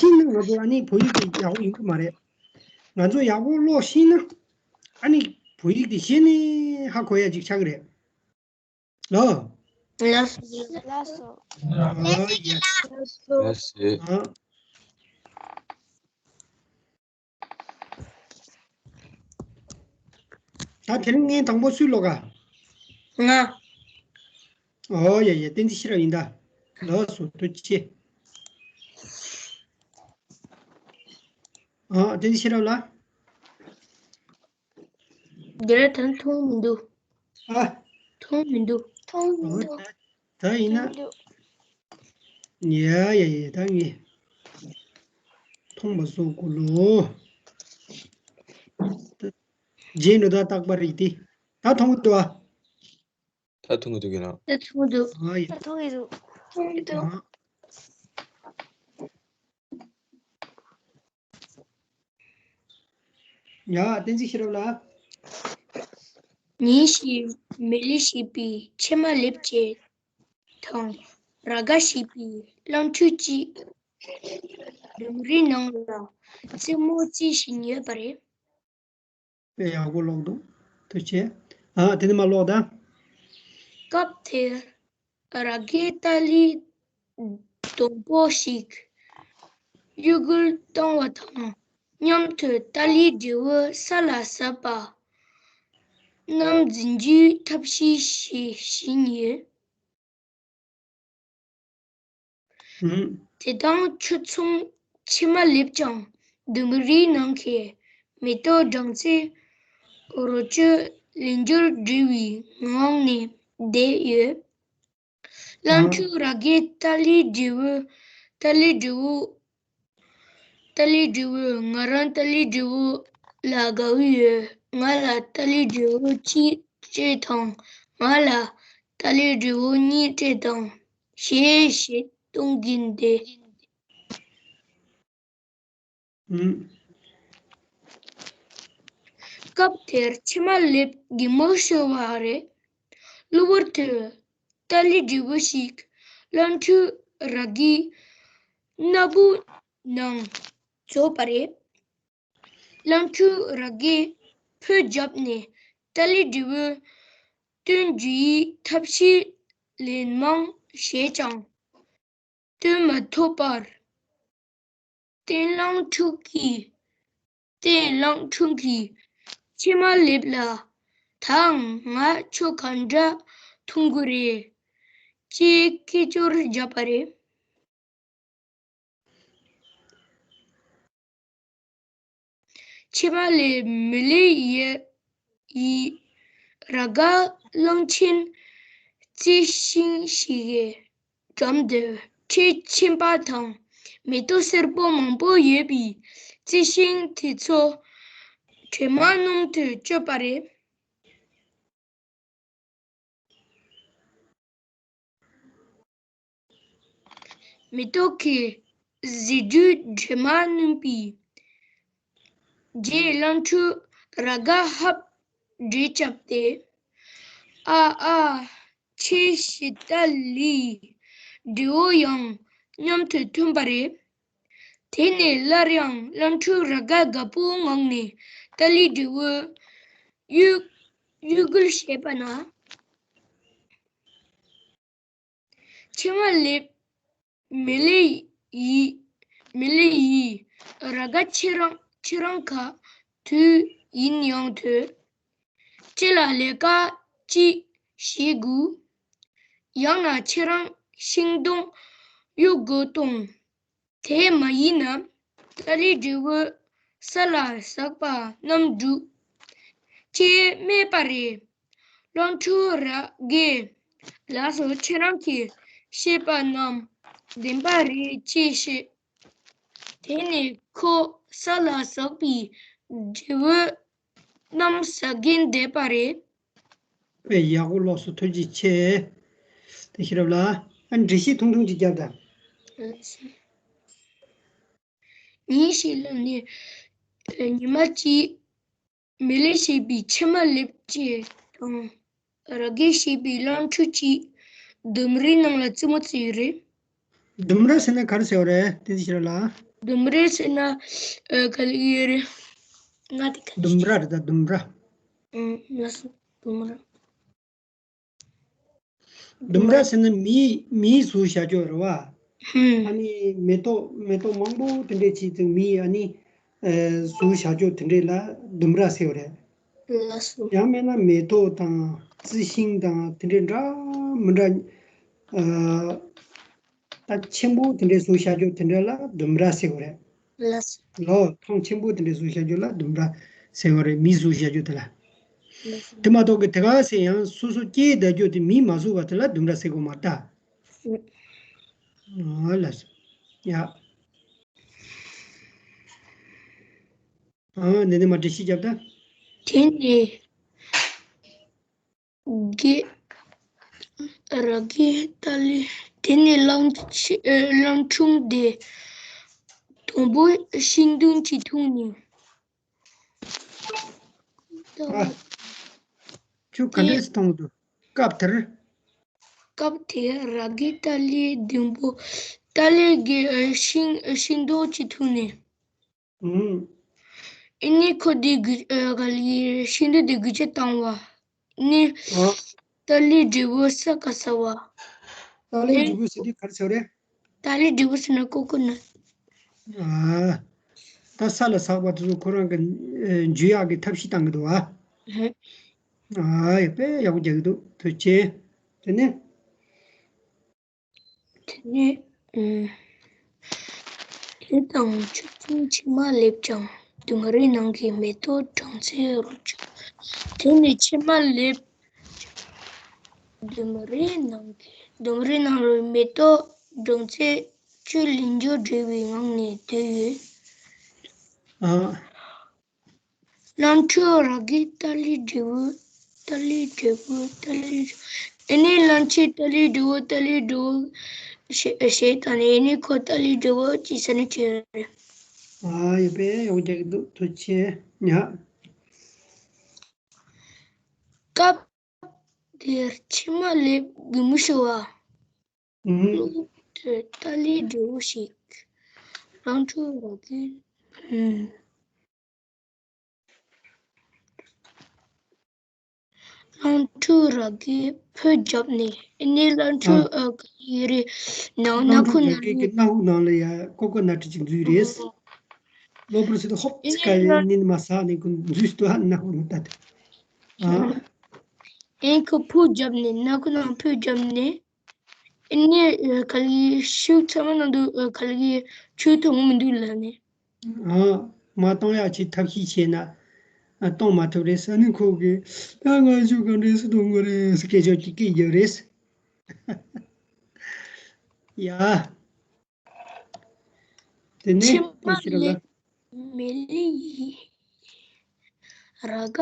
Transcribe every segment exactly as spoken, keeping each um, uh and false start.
ཤེས་ན་ང་ཚོ་ཨ་ནི་བོད་ཡིག་དེ་ཡག་པོ་ཡོང་གི་མ་རེད། ང་ཚོ་ཡག་པོ་ཀློག་ཤེས་ན་ཨ་ནི་བོད་ཡིག་དེ་གཞི་ནས་ཧ་གོ་ཡ་ཅིག་ཆགས་ཀྱི་རེད། ལོ། ལགས་སོ། ལགས་སོ། ཨ། ལགས་སོ། ཨ། ད་དེ་རིང་ངའི་དང་པོ་སུས་ཀློག་ག་ང་། ཨོ་ཡ་ཡ། བསྟན་འཛིན་ཤེས་རབ་ཡིན་ད། ལགས་སོ། ཐུགས་རྗེ་ཆེ། ཨ། བསྟན་འཛིན་ཤེས་རབ་ལ། འདིར་ད་མཐོང་མི་འདུག་ཨ། མཐོང་མི་འདུག་མཐོང་མི་འདུག་ད་ཡིན་ན། མཐོང་མི་འདུག་ཡ་ཡ་ཡ། ད་ངས་མཐོང་མ་སོང་གོ་ལོ། རྗེས་ནས་ད་རྟག་པར་རིག་སྟེ། ད་མཐོང་གི་འདུག་ཨ། ད་མཐོང་གི་འདུག་གི་ན། ད་མཐོང་གི་འདུག་ཨ་ཡ། ད་མཐོང་གི་འདུག་མཐོང་གི་འདུག་ཨ། ཡ། བསྟན་འཛིན་ཤེས་རབ་ལ། ཉིན་ཞིག་མི་ལི་ཞེས་པའི་ཕྱེ་མ་ལེབ་ཅིག་དང་ར་ག་ཞེས་པའི་གླང་ཁྲུས་ཅིག་ལྡུམ་རའི་ནང་ལ་རྩེད་མོ་རྩེ་བཞིན་ཡོད་པ་རེད། དཔེ་ཡག་པོ་ཀློག་འདུག་ཐུགས་རྗེ་ཆེ། ཨ། དེ་ནས་མར་ཀློག་དང་། སྐབས་དེར་ར་གས་ཏཱ་ལའི་སྡོང་པོ་ཞིག་གཡོ་འགུལ་བཏང་བ་དང་མཉམ་དུ་ཏཱ་ལའི་འབྲས་བུ་ས་ལ་ཟགས་པ་རྣམས་འཛིན་རྒྱུའི་ཐབས་ཤེས་བྱེད་བཞིན་ཡོད། ཨུམ། དེ་དང་ཕྱོགས་མཚུངས་ཕྱེ་མ་ལེབ་ཀྱང་ལྡུམ་རའི་ནང་གི་མེ་ཏོག་སྦྲང་རྩི་རོ་བཅུད་ལེན་རྒྱུར་བྲེལ་བའི་ངང་ནས་བསྡད་ཡོད། གླང་ཁྲུས་ར་གས་ཏཱ་ལའི་འབྲས་བུ། ཏཱ་ལའི་འབྲས་བུ། ཏཱ་ལའི་འབྲས་བུ། ང་རང་ཏཱ་ལའི་འབྲས་བུ་ལ་དགའ་བོ་ཡོད། ང་ལ་ཏཱ་ལའི་འབྲས་བུ་གཅིག་སྤྲད་དང་། ང་ལ་ཏཱ་ལའི་འབྲས་བུ་གཉིས་སྤྲད་དང་། ཞེས་ཞེས་གཏོང་གིན་བསྡད། ཨུམ། སྐབས་དེར་ཕྱེ་མ་ལེབ་གད་མོ་ཤོར་བ་རེད། གློ་བུར་དུ་ཏཱ་ལའི་འབྲས་བུ་ཞིག་གླང་ཁྲུས་ར་གའི་སྣ་བུག་ནང་འཛུལ་བ་རེད། གླང་ཁྲུས་ར་གས་ཕོ་བརྒྱབ་ནས་ཏཱ་ལའི་འབྲས་བུ་བཏོན་རྒྱུའི་ཐབས་ཤེས་ལན་མང་བྱས་ཀྱང་བཏོན་མ་ཐུབ་པར། བསྟན་གླང་ཁྲུས་ཀྱིས། བསྟན་གླང་ཁྲུས་ཀྱིས་ཕྱེ་མ་ལེབ་ལ། ད་ང་ཁྱོད་ག་འདྲ་མཐོང་གི་རེད། ཅེས་སྐད་ཅོར་བརྒྱབ་པ་རེད། ཕྱེ་མ་ལེབ་མི་ལི་ཡི་ཡི་ར་ག་གླང་ཆེན་རྩི་ཤིང་ཞིག་གི་འགྲམ་དུ་ཁྲི་ཆེན་པོ་དང་མེ་ཏོག་སེར་པོ་མང་པོ་ཡོད་པའི་རྩི་ཤིང་དེ་ཚོ་དྲེད་མ་སྣུམ་དུ་བཅུག་པ་རེད། མེ་ཏོག་གི་ཟེའུ་འབྲུ་དྲེད་མ་བསྣུན་པའི་རྗེས་གླང་ཁྲུས་ར་ག་ཧབ་འདྲེ་བཅབས་ཏེ། ཨ་ཨ། ཁྱེད་ཀྱི་ཏཱ་ལའི་འབྲས་བུ་ཡང་མཉམ་དུ་ཐོན་པ་རེད། དེ་ནས་སླར་ཡང་གླང་ཁྲུས་ར་ག་དགའ་པོའི་ངང་ནས་ཏཱ་ལའི་འབྲས་བུ་གཡོ་གཡོ་འགུལ་བྱས་པ་ན། ཕྱེ་མ་ལེབ་མི་ལི་ཡི་མི་ལི་ཡི་ར་ག་ཁྱེད་རང་ཁྱེད་རང་ག་དུས་ཡིན་ཡང་དུས་ཁྱེད་ལ་ལས་ཀ་ཅིག་བྱེད་དགོས། ཡང་ན་ཁྱེད་རང་ཤིང་སྡོང་གཡོ་དགོས་དང་། དེ་མ་ཡིན་ན་ཏཱ་ལའི་འབྲས་བུ་ས་ལ་ཟགས་པ་རྣམས་འགྲུབ། ཅེས་སྨྲས་པ་རེད། གླང་ཁྲུས་ར་གས། ལགས་སོ། ཁྱེད་རང་གིས་བཤད་པ་རྣམས་བདེན་པ་རེད་ཅེས་བཤད། དེ་ནས་ཁོ་ས་ལ་ཟགས་པའི་འབྲས་བུ་རྣམས་ཟ་གིན་བསྡད་པ་རེད། དཔེ་ཡག་པོ་ཀློག་སོང་། ཐུགས་རྗེ་ཆེ། དེ་ཤེས་རབ་ལ། ཨ། འགྲེལ་བཤད་ཐུང་ཐུང་ཅིག་རྒྱབ་དང་། ཉིན་ཞིག་ལ་ནི་ཉི་མ་གཅིག་མི་ལི་ཞེས་པའི་ཕྱེ་མ་ལེབ་ཅིག་དང་། ར་གས་ཞེས་པའི་གླང་ཁྲུས་ཅིག་ལྡུམ་རའི་ནང་ལ་རྩེད་མོ་རྩེ་ཡི་རེད། ལྡུམ་ར་ཟེར་ན་ག་རེ་ཟེར་བ་རེད། བསྟན་འཛིན་ཤེས་རབ་ལགས། ལྡུམ་ར་ཟེར་ན་ཨ་ག་ལ་ཡོད་རེད། ང་དེ་ག་ལྡུམ་ར་རེད་ད་ལྡུམ་ར། ཨུམ་ལགས་སོ་ལྡུམ་ར། ལྡུམ་ར་ཟེར་ན་མིའི་མིའི་གཟུགས་བཞག་ཅོག་རེད་བ། ཧུམ། ཨ་ནི་མེ་ཏོག་མེ་ཏོག་མང་པོ་དེ་འདྲས་བྱས་ཙང་མིའི་ཨ་ནི་ཨ་གཟུགས་བཞག་ཅོག་དེ་འདྲས་ལ་ལྡུམ་ར་ཟེར་བ་རེད། ལགས་སོ། ཡང་མིན་ན་མེ་ཏོག་དང་རྩི་ཤིང་དང་དེ་འདྲས་འདྲ་མི་འདྲ་ཨ། ད་ཆེན་པོ་དེ་འདྲའི་གཟུགས་བཞག་ཅོག་དེ་འདྲ་ལ་ལྡུམ་ར་ཟེར་བ་རེད། ལགས་སོ། ལོ་ཐང་ཆེན་པོ་དེ་འདྲའི་གཟུགས་བཞག་ཅོག་ལ་ལྡུམ་ར་ཟེར་བ་རེད། མིའི་གཟུགས་བཞག་ཅོག་དེ་ལ། ལགས་སོ། དེ་མ་གཏོགས་ཀྱི་དེ་ག་ཟེར་ཡང་སོ་སོ་སྐྱེས་བསྡད་ཅོག་དེ་མིས་མ་བཟོས་པ་དེ་ལ་ལྡུམ་ར་ཟེར་གོ་མ་ད། ཨ་ལགས་སོ། ཡ། ཨ་འདི་ནས་མ་འགྲེལ་བཤད་རྒྱབ་ད། དེ་ནས། གི། ར་གི་ཏ་ལི། དེ་ནས་གླང་ཆེ་ཨ་གླང་ཆེན་དེ་དང་པོ་ཤིང་སྡོང་གཅིག་འཐུང་ནས། ཨ། ཁྱོད་ག་འདྲས་སེ་མཐོང་འདུག་སྐབས་དེར། སྐབས་དེར་ར་གི་ཏ་ལི་ལྡུམ་པོ་ཏ་ལི་གི་ཨ་ཤིང་ཤིང་སྡོང་གཅིག་འཐུང་ནས། ཨུམ། ཨེ་ནི་ཁོ་དེ་གི་ཨ་ག་ལི་ཤིང་སྡོང་དེ་གི་ཅི་བཏང་བ། ཨེ་ནི། ཨ། ཏ་ལི་འབྲས་བུ་ས་ག་ས་བ། ཏ་ལི་ཨེ། འབྲས་བུ་ཟེར་དུས་ག་རེ་ཟེར་བ་རེད། ཏ་ལི་འབྲས་བུ་ཟེར་ན་ཀོ་ཀོ་ནཊ། ཨ། ད་ས་ལ་ཟགས་པ་དེ་ཚོ་ཁོ་རང་གི་ཨ་འཇུ་ཡག་གི་ཐབས་ཤེས་བཏང་གི་འདུག་ཨ། ཧེ། ཨ་ཡ་དཔེ་ཡག་པོ་རྒྱག་གི་འདུག་ཐུགས་རྗེ་ཆེ། དེ་ནས། དེ་ནས། ཨུམ། དེ་དང་ཆུ་ཆུང་ཕྱེ་མར་སླེབས་ཀྱང་ལྡུམ་རའི་ནང་གི་མེ་ཏོག་སྦྲང་རྩིས་རུབ་བྱུང་། དེ་ནས་ཕྱེ་མར་སླེབས། ལྡུམ་རའི་ནང་གི་ལྡུམ་རའི་ནང་ལ་མེ་ཏོག་སྦྲང་རྩིས་བཅུད་ལེན་རྒྱུར་བྲེལ་བའི་ངང་ནས་སྡོད་ཡོད། ཨ། གླང་ཆེན་ར་གི་ཏ་ལི་འབྲས་བུ། ཏ་ལི་འབྲས་བུ་ཏ་ལི། ཨེ་ནི་གླང་ཆེན་ཏ་ལི་འབྲས་བུ་ཏ་ལི་འབྲས་བུ་ཞེས་ཞེས་དང་ནི་ཨེ་ནི་ཁོ་ཏ་ལི་འབྲས་བུ་ཅི་ཟེར་ནས་བྱས་རེད། ཨ་ཡོད་པས་ཡོང་རྒྱག་གི་འདུག་ཐུགས་རྗེ་ཆེ་ཉག་སྐབས་དེར་ཕྱེ་མར་སླེབས་གད་མོ་ཤོར་བ། ཨུམ། ལོ་དེར་ཏ་ལི་འབྲས་བུ་ཞིག་གླང་ཆེན་ར་གི། ཨུམ། གླང་ཆེན་ར་གི་ཕུ་བརྒྱབ་ནས་ཨེ་ནི་གླང་ཆེན་ཨ་ཨ་ག་ཡི་རེད་ནང་ནང་ཁུག་ནང་གི་ནང་ཁུག་ནང་ལ་ཡ་ཀོ་ཀོ་ནཊ་ཅིག་འཛུལ་རེད། གློ་བུར་སེ་ཧོབ་ཨེ་ཙི་ནི་ཀ་ཡི་གླང་ནི་མ་ཟ་ནི་ཀུན་འཛུལ་སྟོ་ཧ་ནག་པོ་ནི་ལྟ་དེ། ཨ། ཨེ་ཁོ་ཕུ་བརྒྱབ་ནས་ནང་ཁུག་ནང་ཕུ་བརྒྱབ་ནས། ཨེ་ནི་ག་ལ་གི་ཤུགས་ཚང་མ་ནང་དུ་ག་ལ་གི་ཆུ་གཏོང་མི་འདུག་ལབ་ནས། ཨ། མ་གཏོང་ཡག་ཅིག་ཐབས་ཤེས་བྱས་ན་ཨ་གཏོང་མ་ཐུབ་རེད་ཟེར་ནས་ཁོ་གིས་ད་ང་ཆུ་ག་འདྲས་སེ་གཏོང་དགོས་རེད་ཟེར་སྐད་ཆ་ཅིག་སྐད་རྒྱབ་རེད། ཡ། དེ་ནས་ཕྱེ་མར་ཤི་ར་ལ་སླེབས་མེ་ལི་ཡི་ར་ག་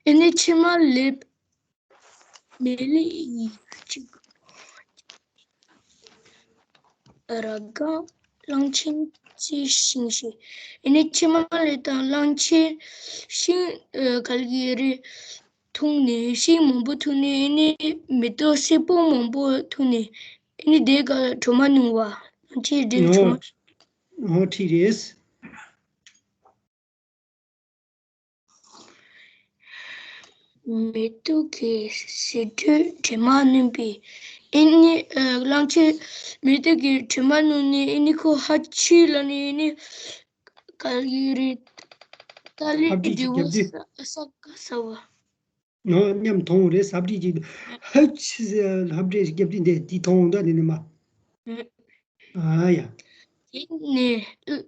ཨེ་ནི་ཕྱེ་མར་སླེབས་མེ་ལི་ཡི་གཅིག་ར་ག་གླང་ཆེན་རྩི་ཤིང་ཞིག་ཨེ་ནི་ཕྱེ་མར་སླེབས་དང་གླང་ཆེན་ཤིང་ཨ་ག་ལ་གི་རེད་འཐུང་ནས་ཤིང་མང་པོ་འཐུང་ནས་ཨེ་ནི་མེ་ཏོག་སེར་པོ་མང་པོ་འཐུང་ནས་ཨེ་ནི་དེ་ག་གྲོ་མ་བསྣུན་བ་གླང་ཆེན་རེད་གྲོ་མ། ཨོ་ཁྲིད་རེད། མེ་ཏོག་གི་ཟེའུ་འབྲུའི་དྲི་མ་བསྣུན་པས་ཨེ་ནི་ཨ་གླང་ཆེན་མེ་ཏོག་གི་དྲི་མ་བསྣུན་ནས་ཨེ་ནི་ཁོ་ཧ་ཆི་ལ་ནི་ཨེ་ནི་ག་ལ་གི་རེད་ཏ་ལི་ཧབ་སྦྲིད་འབྲས་བུ་ཅིག་བརྒྱབ་དུས། ས་ས་ག་ས་བ། ནོ་མཉམ་མཐོང་རེད་ཟ་སྦྲིད་ཅིག་ཧབ་ཆི་ཟེར་ཧབ་སྦྲིད་ཅིག་བརྒྱབ་དུས་འདི་འདི་མཐོང་འོང་ད་འདི་ནི་མ། ཨ་ཡ། དེ་ནས་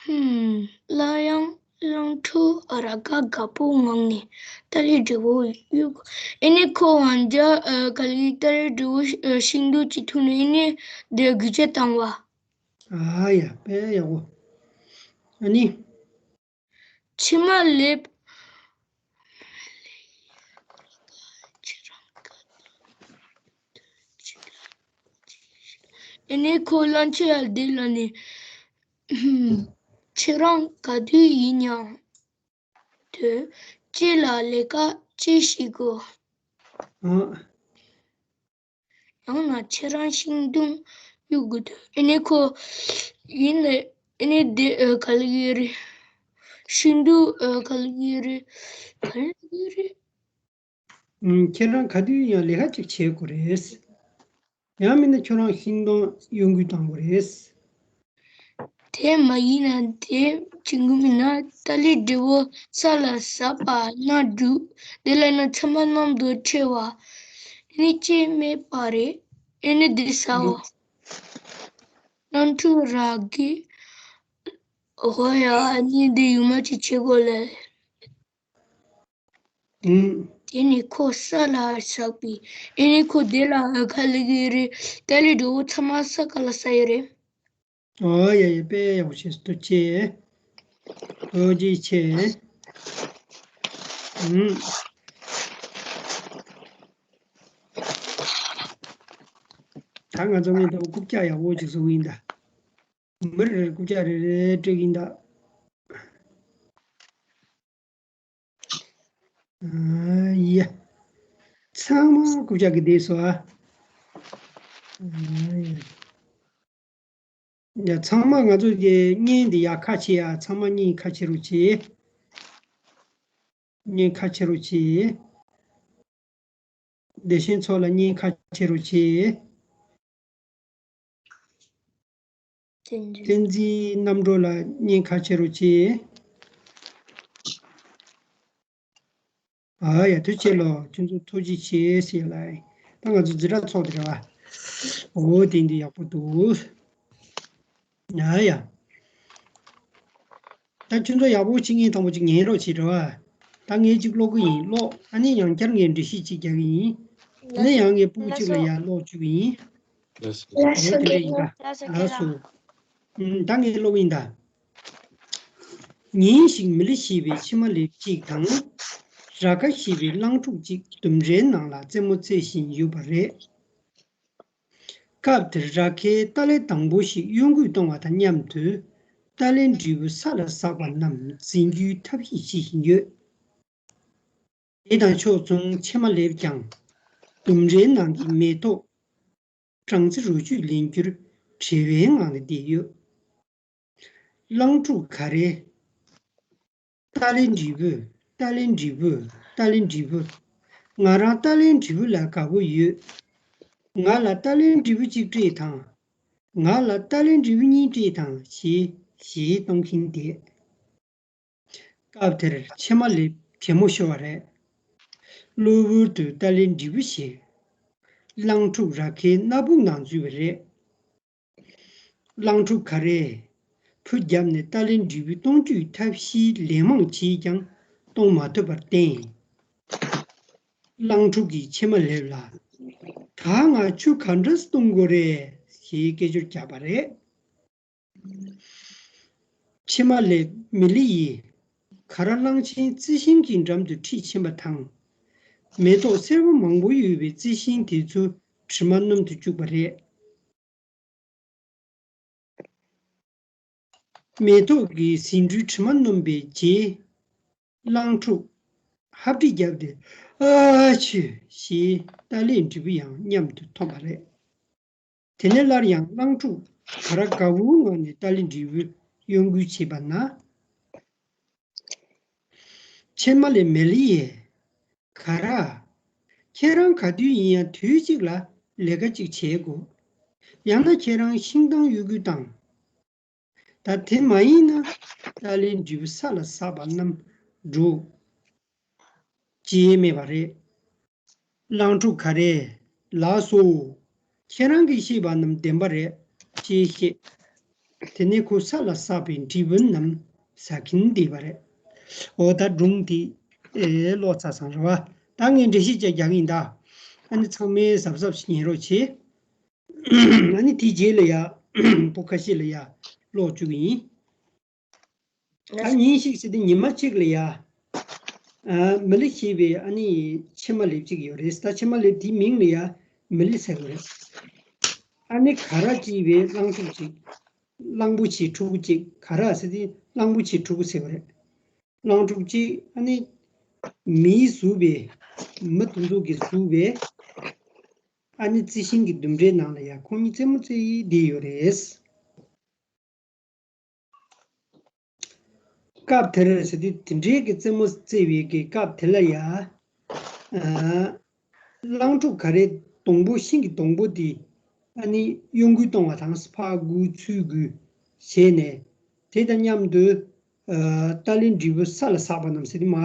ཧུམ། སླར་ཡང་གླང་ཆེན་ར་ག་དགའ་པོའི་ངང་ནས་ཏ་ལི་འབྲས་བུ་གཡུག་ཨེ་ནི་ཁོ་ང་འཇའ་ཨ་ག་ལི་ཏ་ལི་འབྲས་བུ་ཨ་ཤིང་སྡོང་གཅིག་འཐུང་ནས་ཨེ་ནི་དེ་རྒྱུ་ཆ་བཏང་བ། ཨ་ཡ་དཔེ་ཡག་པོ། ཨ་ནི། ཕྱེ་མར་སླེབས། ཨེ་ནི་ཁོ་གླང་ཆེན་ལ་འདི་ལ་ནི། ཁྱེད་རང་ག་དུས་ཡིན་ཡང་དུས་ཅི་ལ་ལས་ཀ་ཅི་ཞིག་དགོས། ཨ། ཡང་ན་ཁྱེད་རང་ཤིང་སྡོང་ གཡུག་དགོས་འདུག་ཨེ་ནས་ཁོ་ཡིན་ནས་ཨེ་ནས་དེ་ཨ་ག་ལ་གི་རེད། ཤིང་སྡུག་ཨ་ག་ལ་གི་རེད། ག་ལ་གི་རེད། ཨུམ། ཁྱེད་རང་ག་དུས་ཡང་ལས་ཀ་ཅིག་བྱེད་དགོས་རེད། ཡང་མིན་ན་ཁྱོད་རང་ཤིང་སྡོང་གཡོ་འགུལ་གཏོང་དགོས་རེད། དེ་མ་ཡིན་ན་དེ་བྱེད་དགོས་མིན་ན་ཏཱ་ལའི་འབྲས་བུ་ས་ལ་ཟགས་པ་ན་འགྲུབ། དེ་ལ་ན་ཚང་མ་གནམ་དུ་ཁྲོ་བ། ཨེ་ནས་སྐྱེ་མེད་པ་རེད། ཨེ་ནས་དེ་ཟ་བ། གླང་ཕྲུག་ར་གི། ཧོ་ཡ། ཨ་ནི་འདི་ཡུ་མ་ཅིག་བྱེད་དགོས་ལེ། ཨུམ། དེ་ནི་ཁོ་ས་ལ་ཟགས་པའི། ཨེ་ནི་ཁོ་དེ་ལ་ཨ་ཁ་ལི་གི་རེད། ཏཱ་ལའི་འབྲས་བུ་ཚང་མ་ས་ག་ལ་ཟགས་ཡོད་རེད། ཨོ་ཡ་ཡ། དཔེ་ཡག་པོ་བྱས། ཐུགས་རྗེ་ཆེ། ཐུགས་རྗེ་ཆེ། ཨུམ། ད་ང་ཚོ་ངས་ད་རྐུབ་བཀྱག་ཡག་པོ་ཅིག་བཟོ་གི་ཡིན་ད། མི་རེ་རེར་རྐུབ་བཀྱག་རེ་རེ་སྤྲད་ཀྱི་ཡིན་ད། ཨ་ཡ། ཚང་མ་རྐུབ་བཀྱག་གི་བསྡད་སོང་ཨ། ཨ་ཡ། ཡ། ཚང་མ་ང་ཚོ་གི་བརྙན་འདི་ཡག་ཁ་ཕྱེ་ཡ། ཚང་མ་བརྙན་ཁ་ཕྱེ་རོགས་གྱིས། བརྙན་ཁ་ཕྱེ་རོགས་གྱིས། བདེ་ཆེན་མཚོ་ལ་བརྙན་ཁ་ཕྱེ་རོགས་གྱིས། བསྟན་འཛིན་རྣམ་གྲོལ་ལ་བརྙན་ཁ་ཕྱེ་རོགས་གྱིས། ཨ་ཡ། ཐུགས་རྗེ་ཆེ་ལོ། ཁྱོད་ཚོ་ཐུགས་རྗེ་ཆེ་ཟེར་ལ། ད་ང་ཚོ་འཛིན་གྲྭ་ཚོགས་དེ་རེད་བ། འོ་དེ་འདི་ཡག་པོ་འདུག་ཨ་ཡ། ད་ཁྱོད་ཚོ་ཡག་པོ་བྱེད་མཁན་དང་པོ་ཅིག་ཉན་རོགས་བྱེད་རོགས་ཨ། ད་ངས་ཅིག་ཀློག་གི་ཡིན། ཀློག་ཨ་ནི་ཡང་བསྐྱར་ངས་འགྲེལ་བཤད་ཅིག་རྒྱག་གི་ཡིན། ཨ་ནི་ཡང་ངས་སྤུ་གུ་གཅིག་ལ་ཡར་ཀློག་བཅུག་གི་ཡིན། ལགས་སོ། འོ་དེ་འདྲ་ཡིན་ད། ལགས་སོ། ཨུམ། ད་ངས་ཀློག་གི་ཡིན་ད། ཉིན་ཞིག་མི་ལི་ཞེས་པའི་ཕྱེ་མ་ལེབ་གཅིག་དང་། ར་ཁ་ཞེས་པའི་གླང་ཕྲུག་ཅིག་ལྡུམ་རའི་ནང་ལ་རྩེད་མོ་རྩེ་བཞིན་ཡོད་པ་རེད། སྐབས་དེར་ར་ཁས་ཏཱ་ལའི་དང་པོ་ཞིག་གཡོ་འགུལ་གཏོང་བ་དང་མཉམ་དུ། ཏཱ་ལའི་འབྲས་བུ་ས་ལ་ཟགས་པ་རྣམས་འཛིན་རྒྱུའི་ཐབས་ཤེས་བྱེད་བཞིན་ཡོད། དེ་དང་ཕྱོགས་མཚུངས་ཕྱེ་མ་ལེབ་ཀྱང་ལྡུམ་རའི་ནང་གི་མེ་ཏོག་སྦྲང་རྩི་རོ་བཅུད་ལེན་རྒྱུར་བྲེལ་བའི་ངང་ནས་བསྡད་ཡོད། གླང་ཕྲུག་ག་རེ། ཏཱ་ལའི་འབྲས་བུ། ཏཱ་ལའི་འབྲས་བུ། ཏཱ་ལའི་འབྲས་བུ། ང་རང་ཏཱ་ལའི་འབྲས་བུ་ལ་དགའ་པོ་ཡོད། ང་ལ་ཏཱ་ལའི་འབྲས་བུ་གཅིག་སྤྲད་དང་། ང་ལ་ཏཱ་ལའི་འབྲས་བུ་གཉིས་སྤྲད་དང་ཞེས་གཞས་གཏོང་གིན་བསྡད། སྐབས་དེར་ཕྱེ་མ་ལེབ་གད་མོ་ཤོར་བ་རེད། གློ་བུར་དུ་ཏཱ་ལའི་འབྲས་བུ་ཞིག་གླང་ཕྲུག་ར་ཁའི་སྣ་བུག་ནང་འཛུལ་བ་རེད། གླང་ཕྲུག་ག་རེས་ཕུ་བརྒྱབ་ནས་ཏཱ་ལའི་འབྲས་བུ་གཏོང་རྒྱུའི་ཐབས་ཤེས་ལན་མང་བྱས་ཀྱང་གཏོང་མ་ཐུབ་པར་བརྟེན། གླང་ཕྲུག་གིས་ཕྱེ་མ་ལེབ་ལ། ད་ང་ཆུ་ག་འདྲས་གཏོང་དགོས་རེད་ཞེས་སྐད་ཅོར་བརྒྱབ་པ་རེད། ཕྱེ་མ་ལེབ་མི་ལི་ཡིས་ག་ར་གླང་ཆེན་རྩི་ཤིང་གི་འགྲམ་དུ་ཁྲིད་ཕྱིན་པ་དང་། མེ་ཏོག་སེར་པོ་མང་པོ་ཡོད་པའི་རྩི་ཤིང་དེ་ཚོ་དྲི་མ་སྣོམ་དུ་བཅུག་པ་རེད། མེ་ཏོག་གི་ཟེའུ་འབྲུའི་དྲི་མ་སྣོམ་པའི་རྗེས། གླང་ཕྲུག་ཧབ་སྦྲིད་བརྒྱབ་སྟེ་ཨ་ཆུ་ཞེས་ཏཱ་ལའི་འབྲས་བུ་ཡང་མཉམ་དུ་འཐུང་བ་རེད། དེ་ནས་སླར་ཡང་གླང་ཕྲུག་ག་ར་དགའ་བོའི་ངང་ནས་ཏཱ་ལའི་འབྲས་བུ་གཡོ་འགུལ་བྱེད་པ་ན། ཕྱེ་མ་ལེབ་མི་ལི་ཡིས། ག་ར། ཁྱེད་རང་ག་དུས་ཡིན་ཡང་དུས་གཅིག་ལ་ལས་ཀ་གཅིག་བྱེད་དགོས། ཡང་ན་ཁྱེད་རང་ཤིང་སྡོང་གཡོ་འགུལ་བཏང་། ད་དེ་མ་ཡིན་ན་ཏཱ་ལའི་འབྲས་བུ་ས་ལ་ཟགས་པ་རྣམས་འགྲོ་བྱེད་མེད་པ་རེད། གླང་ཕྲུག་ག་རེས་ལགས་སོ། ཁྱེད་རང་གིས་བཤད་པ་རྣམས་བདེན་པ་རེད་ཅེས་བཤད། དེ་ནས་ཁོ་ས་ལ་ཟགས་པའི་འབྲས་བུ་རྣམས་ཟ་གིན་བསྡད་པ་རེད། འོ་ད་སྒྲུང་དེ་ཨེ་ཀློག་ཚར་སོང་རེད་བ། ད་ངས་འགྲེལ་བཤད་ཅིག་རྒྱག་གི་ཡིན་ད། ཨ་ནི་ཚང་མས་གཟབ་གཟབ་ཞིག་ཉན་རོགས་བྱེད། ཨ་ནི་དེའི་རྗེས་ལ་ཡ་སྤུ་ཁ་ཤས་ལ་ཡ་ཀློག་བཅུག་གི་ཡིན། ད་ཉིན་ཞིག་ཟེར་ཏེ་ཉི་མ་གཅིག་ལ་ཡ། ཨ། མི་ལི་ཞེས་པའི་ཨ་ནི་ཕྱེ་མ་ལེབ་ཅིག་ཡོད་རེད། ད་ཕྱེ་མ་ལེབ་དེའི་མིང་ལ་ཡ་མི་ལི་ཟེར་བ་རེད། ཨ་ནི་ག་ར་ཅེས་པའི་གླང་ཕྲུག་ཅིག་གླང་པོ་ཆེའི་ཕྲུ་གུ་ཅིག་ག་ར་ཟེར་ཏེ་གླང་པོ་ཆེའི་ཕྲུ་གུ་ཟེར་བ་རེད། གླང་ཕྲུག་ཅིག་ཨ་ནི་མིའི་གཟུགས་པའི་མི་དེ་ཚོ་གིས་བཟོས་པའི། ཨ་ནི་རྩི་ཤིང་གི་ལྡུམ་རའི་ནང་ལ་ཡ་ཁོང་གཉིས་རྩེད་མོ་རྩེ་ཡི་བསྡད་ཡོད་རེད། སྐབས་དེར་ཟེར་དུས་དེ་འདྲའི་གི་རྩེད་མོ་རྩེ་བའི་གི་སྐབས་དེ་ལ་ཡ། ཨ། གླང་ཕྲུག་ག་རེ་སྡོང་པོ་ཤིང་གི་སྡོང་པོ་དེ་ཨ་ནི་གཡོ་འགུལ་གཏོང་བ་དང་ཕར་འགུལ་ཚུར་འགུལ་བྱས་ནས་དེ་དང་མཉམ་དུ་ཨ། ཏཱ་ལའི་འབྲས་བུ་ས་ལ་ཟགས་པ་རྣམས་ཟེར་དུས་མ་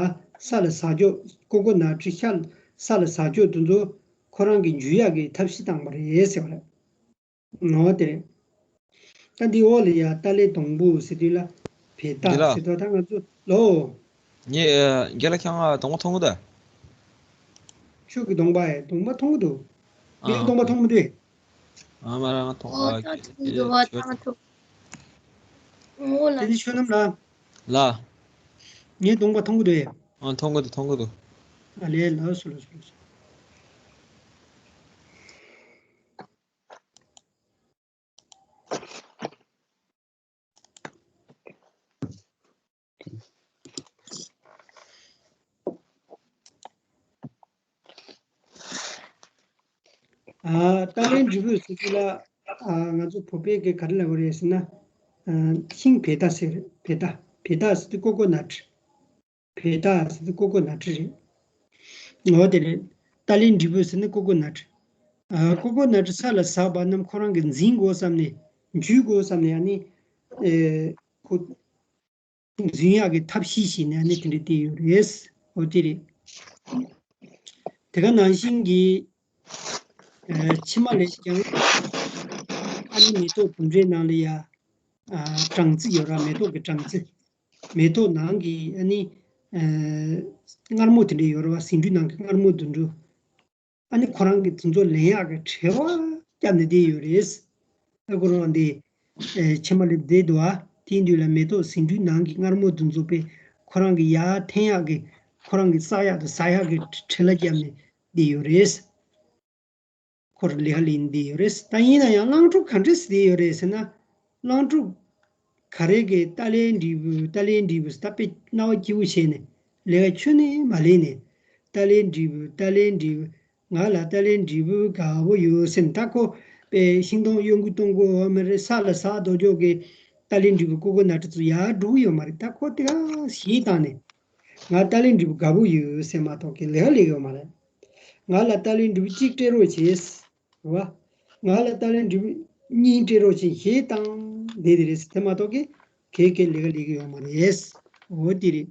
ས་ལ་ཟགས་ཕྱོགས་ཀོ་ཀོ་ནཊ་ཤ་ས་ལ་ཟགས་ཕྱོགས་དེ་ཚོ་ཁོ་རང་གི་འཇུ་ཡག་གི་ཐབས་ཤེས་བཏང་བ་རེད་ཟེར་བ་རེད། ངོ་དེ་རེད། ད་འདི་འོག་ལ་ཡ་ཏཱ་ལའི་སྡོང་པོ་ཟེར་དུས་ལ་བེ་ཏ་འདི་ལ། ཟེར་དུས་ད་ང་ཚོ་ལོ། ངས་ཨ། རྒན་ལགས་ཁྱེད་རང་སྡོང་པོ་མཐོང་གི་འདུག་ཁྱོད་ཀྱི་སྡོང་པ་ཡ་སྡོང་པ་མཐོང་གི་འདུག་ངས་ཨ། སྡོང་པ་མཐོང་གི་འདུག་ཨ་མ་རང་མཐོང་ཨོ་ཨ། ད་མཐོང་གི་འདུག་ཨ་ད་མཐོང་། ཨོ་ལ། དེ་འདི་ཆོས་ནམ་ལ། ལ། ངས་སྡོང་པ་མཐོང་གི་འདུག་ཨ་མཐོང་གི་འདུག་མཐོང་གི་འདུག་ཨ་ལས་ལགས་སོ་ལགས་སོ་ལགས་སོ། ཨ། ཏཱ་ལའི་འབྲས་བུ་ཟེར་དུས་ལ། ཨ། ང་ཚོ་བོད་པའི་གི་ག་རེ་ལབ་དགོས་རེད་ཟེར་ན། ཨ། ཤིང་བེ་ཏ་ཟེར་རེད། བེ་ཏ། བེ་ཏ་ཟེར་དུས་ཀོ་ཀོ་ནཊ། བེ་ཏ་ཟེར་དུས་ཀོ་ཀོ་ནཊ་རེད། འོ་དེ་རེད། ཏཱ་ལའི་འབྲས་བུ་ཟེར་ན་ཀོ་ཀོ་ནཊ། ཨ། ཀོ་ཀོ་ནཊ་ས་ལ་ཟགས་པ་རྣམས་ཁོ་རང་གིས་འཛིན་དགོས་བསམ་ནས་འཇུ་དགོས་བསམ་ནས་ཨ་ནི། ཨེ། ཁོ། འཛིན་ཡག་གི་ཐབས་ཤེས་ཤིག་ནས་ཨ་ནི་དེ་འདྲ་བལྟས་ཡོད་རེད། འོ་དེ་རེད། དེ་ག་ནང་བཞིན་གྱི། ཨ། ཕྱི་མ་ལ་ཀྱང་ཨ་ནི་མེ་ཏོག་ལྡུམ་རའི་ནང་ལ་ཡ། ཨ། སྦྲང་རྩི་ཡོད་ར། མེ་ཏོག་གི་སྦྲང་རྩི། མེ་ཏོག་ནང་གི་ཨ་ནི། ཨ། མངར་མོ་དེ་འདྲ་ཡོད་ར་བ། ཟེའུ་འབྲུ་ནང་གི་མངར་མོ་དེ་འདྲ། ཨ་ནི་ཁོ་རང་གིས་དེ་ཚོ་ལེན་ཡག་གི་བྲེལ་བ་བརྒྱབ་ནས་བསྡད་ཡོད་རེད། ཨ། ཁོ་རང་འདི། ཨེ། ཕྱེ་མ་ལེབ་བསྡད་འདུག་ཨ། དེའི་མདུན་ལ་མེ་ཏོག་ཟེའུ་འབྲུའི་ནང་གི་མངར་མོ་དེ་ཚོ་དཔེ་ཁོ་རང་གིས་ཡར་འཐེན་ཡག་གི། ཁོ་རང་གིས་བཙག་ཡག་དང་ཟ་ཡག་གི་བྲེལ་བ་བརྒྱབ་ནས་བསྡད་ཡོད་རེད། ཁོར་ལས་ཀ་ལས་བསྡད་ཡོད་རེད། ད་ཡིན་ན་ཡང་གླང་ཕྲུག་ག་འདྲས་བསྡད་ཡོད་རེད་ཟེར་ན། གླང་ཕྲུག་ག་རེ་གིས་ཏཱ་ལའི་འབྲས་བུ་ཏཱ་ལའི་འབྲས་བུ་ད་དཔེ་རྣ་བ་སྐྱིད་པོ་བྱས་ནས་ལས་ཀ་ཁྱོན་ནས་མ་ལས་ནས། ཏཱ་ལའི་འབྲས་བུ་ཏཱ་ལའི་འབྲས་བུ། ང་ལ་ཏཱ་ལའི་འབྲས་བུ་དགའ་པོ་ཡོད་ཟེར་ནས། ད་ཁོ་དཔེ་ཤིང་སྡོང་གཡོ་འགུལ་གཏོང་དགོས་མ་རེད། ས་ལ་ཟགས་ལྡོག་ཕྱོགས་ཀྱི་ཏཱ་ལའི་འབྲས་བུ་ཀོ་ཀོ་ནཊ་ཚོ་ཡར་འགྲོ་གི་ཡོད་མ་རེད། ད་ཁོ་དེ་ག་གཞས་བཏང་ནས། ང་ཏཱ་ལའི་འབྲས་བུ་དགའ་པོ་ཡོད་ཟེར་མ་གཏོགས་ཀྱི་ལས་ཀ་ལས་ཡོད་མ་རེད། ང་ལ་ཏཱ་ལའི་འབྲས་བུ་གཅིག་སྤྲད་རོགས་བྱེད། རེད་བ། ང་ལ་ཏཱ་ལའི་འབྲས་བུ་གཉིས་སྤྲད་རོགས་བྱེད། གཞས་བཏང་བསྡད་དེ་རེད། དེ་མ་གཏོགས་ཀྱི་གལ་གལ་ལས་ཀ་ལས་ཀྱི་ཡོད་མ་རེད། འོ་དེ་རེད།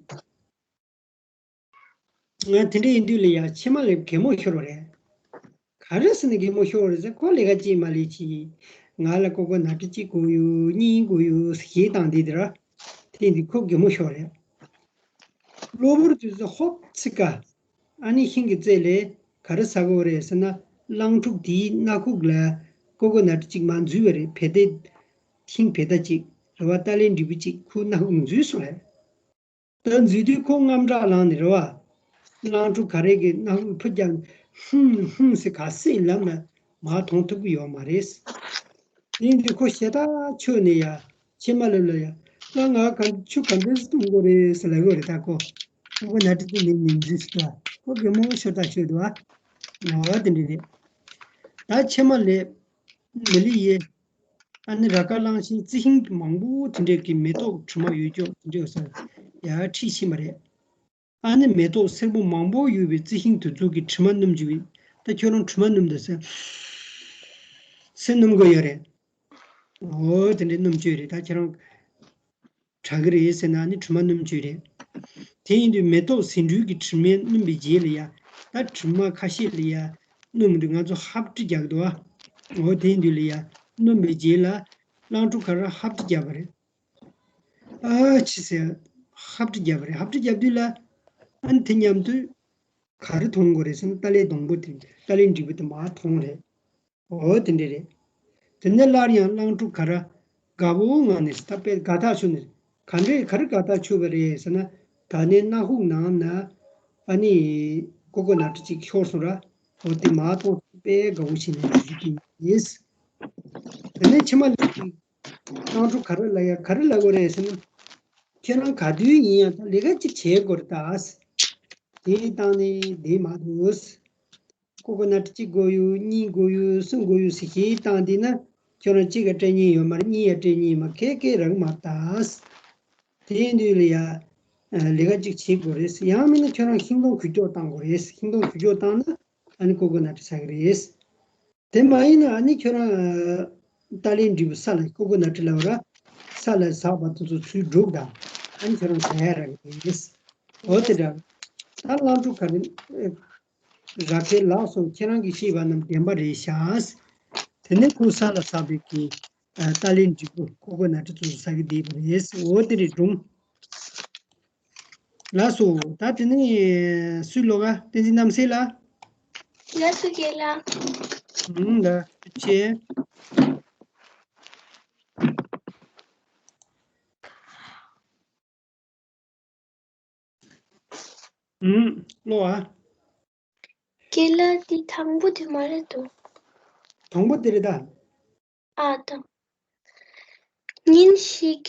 ང་དེ་འདྲ་ཡིན་དུས་ལ་ཡ་ཕྱེ་མ་ལེབ་གད་མོ་ཤོར་བ་རེད། ག་རེ་ཟེར་ནས་གད་མོ་ཤོར་བ་རེད་ཟེར། ཁོ་ལས་ཀ་ཅིག་མ་ལས་ཅིག་ང་ལ་ཀོ་ཀོ་ནཊ་གཅིག་དགོས་ཡོད། གཉིས་དགོས་ཡོད་ཟེར་གཞས་བཏང་བསྡད་དེ་ར། དེ་འདི་ཁོ་གད་མོ་ཤོར་བ་རེད། གློ་བུར་དུས་སུ་ཧོབ་ཚིག་ག་ཨ་ནི་ཤིང་གི་རྩེ་ལས་ག་རེ་ཟ་དགོས་རེད་ཟེར་ན། གླང་ཕྲུག་དེའི་སྣ་ཁུག་ལ་ཀོ་ཀོ་ནཊ་གཅིག་མར་འཛུལ་བ་རེད། བེ་ཏའི་ཤིང་བེ་ཏ་གཅིག་རེད་བ། ཏཱ་ལའི་འབྲས་བུ་གཅིག་ཁོའི་སྣ་ཁུག་ནས་འཛུལ་སོང་རེད། ད་འཛུལ་དུས་ཁོ་དངངས་སྐྲག་ལངས་ནས་རེད་བ། གླང་ཕྲུག་ག་རེ་གི་སྣ་ཁུག་ཕུ་རྒྱག་ཧུམ་ཧུམ་ཟེར་ག་སེ་ལབ་ན་མར་མཐོང་ཐུབ་ཀྱི་ཡོད་མ་རེད། དེ་ཡིན་དུས་ཁོ་ཞེ་དྲག་ཆོས་ནས་ཡ། ཕྱེ་མ་ལེབ་ལ་ཡ། ད་ང་ག་ཆུ་ག་འདྲས་སེ་འཐུང་དགོས་རེད་ཟེར་ལབ་ཡོད་རེད། ད་ཁོ་ཁོ་ཁོ་ནཊ་དེ་ནི་མི་འཛུལ་ཟེར་དུས་ཁོ་གད་མོ་ཤོར་ད་ཤོར་འདུག་ཨ། ངོ་བ་དེ་འདྲ་རེད། ད་ཕྱེ་མ་ལེབ་མི་ལི་ཡེ། ཨ་ནི་ར་ཀ་གླང་ཆེན་རྩི་ཤིང་མང་པོ་དེ་འདྲས་ཀྱི་མེ་ཏོག་དྲི་མ་ཡོད་ཅོག་དེ་འདྲས་ཡོད་ས་ཡར་ཁྲིད་ཕྱིན་པ་རེད། ཨ་ནི་མེ་ཏོག་སེར་པོ་མང་པོ་ཡོད་པའི་རྩི་ཤིང་དེ་ཚོ་གི་དྲི་མ་སྣོམ་བཅུག་གི། ད་ཁྱོད་རང་དྲི་མ་སྣོམ་དང་ཟེར། ཟེར་སྣོམ་དགོས་ཡོད་རེད། འོ་དེ་འདྲའི་སྣོམ་བཅུག་རེད། ད་ཁྱེད་རང་དྲག་གི་རེད་ཟེར་ན་ནི་དྲི་མ་སྣོམ་བཅུག་རེད། དེ་ཡིན་དུས་མེ་ཏོག་ཟེའུ་འབྲུ་གི་དྲི་མས་སྣོམ་པའི་རྗེས་ལ་ཡ། ད་དྲི་མ་ཁ་ཤས་ལ་ཡ་སྣོམ་དུས་ང་ཚོ་ཧབ་སྤྲི་རྒྱག་གི་འདུག་ཨ། འོ་དེ་ཡིན་དུས་ལ་ཡ་སྣོམ་པའི་རྗེས་ལ་གླང་ཕྲུག་ཁ་ར་ཧབ་སྤྲི་རྒྱག་པ་རེད། ཨ་ཅི་ཟེར། ཧབ་སྤྲི་བརྒྱབ་པ་རེད། ཧབ་སྤྲི་བརྒྱབ་དུས་ལ། ཨ་ནི་དེ་མཉམ་དུ་ག་རེ་མཐོང་དགོས་རེད་ཟེར་ན། ཏཱ་ལའི་སྡོང་པོ་དེ། ཏཱ་ལའི་འབྲས་བུ་དེ་མར་མཐོང་རེད། འོ་དེ་འདྲ་རེད། དེ་ནས་སླར་ཡང་གླང་ཕྲུག་ག་ར་དགའ་པོའི་ངང་ནས་ད་དཔེ་དགའ་ཐག་ཆོད་ནས། ག་འདྲས་ག་རེ་དགའ་ཐག་ཆོད་པ་རེད་ཟེར་ན། ད་ནི་སྣ་ཁུག་ནང་ན་ཨ་ནི་ཀོ་ཀོ་ནཊ་ཅིག་ཤོར་སོང་ར། འོ་དེ་མར་མཐོང་དཔེ་དགའ་པོ་བྱས་ནས་བཞུགས་ཀྱི་ཡིན། དེ་ནས་ཕྱི་མ་ལ། གླང་ཕྲུག་ག་རེ་ལབ་ཡ། ག་རེ་ལབ་དགོས་རེད་ཟེར་ན། ཁྱེད་རང་ག་དུས་ཡིན་ཡང་ད་ལས་ཀ་ཅིག་བྱེད་དགོས་རེད་ད། དེ་བཏང་ནས་བསྡད་མ་འདུག་ཀོ་ཀོ་ནཊ་གཅིག་དགོས་ཡོད། གཉིས་དགོས་ཡོད། གསུམ་དགོས་ཡོད་ཟེར་གྱིས་བཏང་དེ་ན་ཁྱོད་རང་གཅིག་ག་སྤྲད་ཉེན་ཡོད་མ་རེད། གཉིས་ཡ་སྤྲད་ཉེན་མ་ཁེ་ཁེ་རག་མ་ད། དེ་ཡིན་དུས་ལ་ཡ། ལས་ཀ་གཅིག་བྱེད་དགོས་རེད། ཡང་མིན་ན་ཁྱོད་རང་ཤིང་སྡོང་འགུལ་སྐྱོད་བཏང་དགོས་རེད། ཤིང་སྡོང་འགུལ་སྐྱོད་བཏང་ན་ཨ་ནི་ཀོ་ཀོ་ནཊ་ཟ་གི་རེད། དེ་མ་ཡིན་ན་ཨ་ནི་ཁྱོད་རང་ཏཱ་ལའི་འབྲས་བུ་ས་ལ་ཀོ་ཀོ་ནཊ་ལབ་ར། ས་ལ་ཟགས་པ་དེ་ཚོ་ཚུར་སྒྲུག་དང་ཨ་ནི་ཁྱོད་རང་ཟ་ཡ་རག་གི་རེད། འོ་དེ་འདྲ། ད་གླང་ཕྲུག་ག་རེ། ར་ཁའི་ལགས་སོ། ཁྱེད་རང་གིས་བཤད་པ་རྣམས་བདེན་པ་རེད་ཤག་དེ་ནས་ཁོས་ས་ལ་ཟགས་པའི་གི་ཏཱ་ལའི་འབྲས་བུ་ཀོ་ཀོ་ནཊ་ཚོ་ཟ་གི་བསྡད་པ་རེད། འོ་དེ་རེད་སྒྲུང་། ལགས་སོ། ད་དེ་ནས་སུས་ཀློག་ག་བསྟན་འཛིན་རྣམ་གསལ་ལགས། ལགས་སོ་རྒན་ལགས། ཨུམ་ལགས་ཐུགས་རྗེ་ཆེ། ཨུམ་ཀློག་ཨ། རྒན་ལགས་འདི་དང་པོ་དེ་མ་རེད་དོ། དང་པོ་དེ་རེད་ད། ཨ་ད། ཉིན་ཞིག་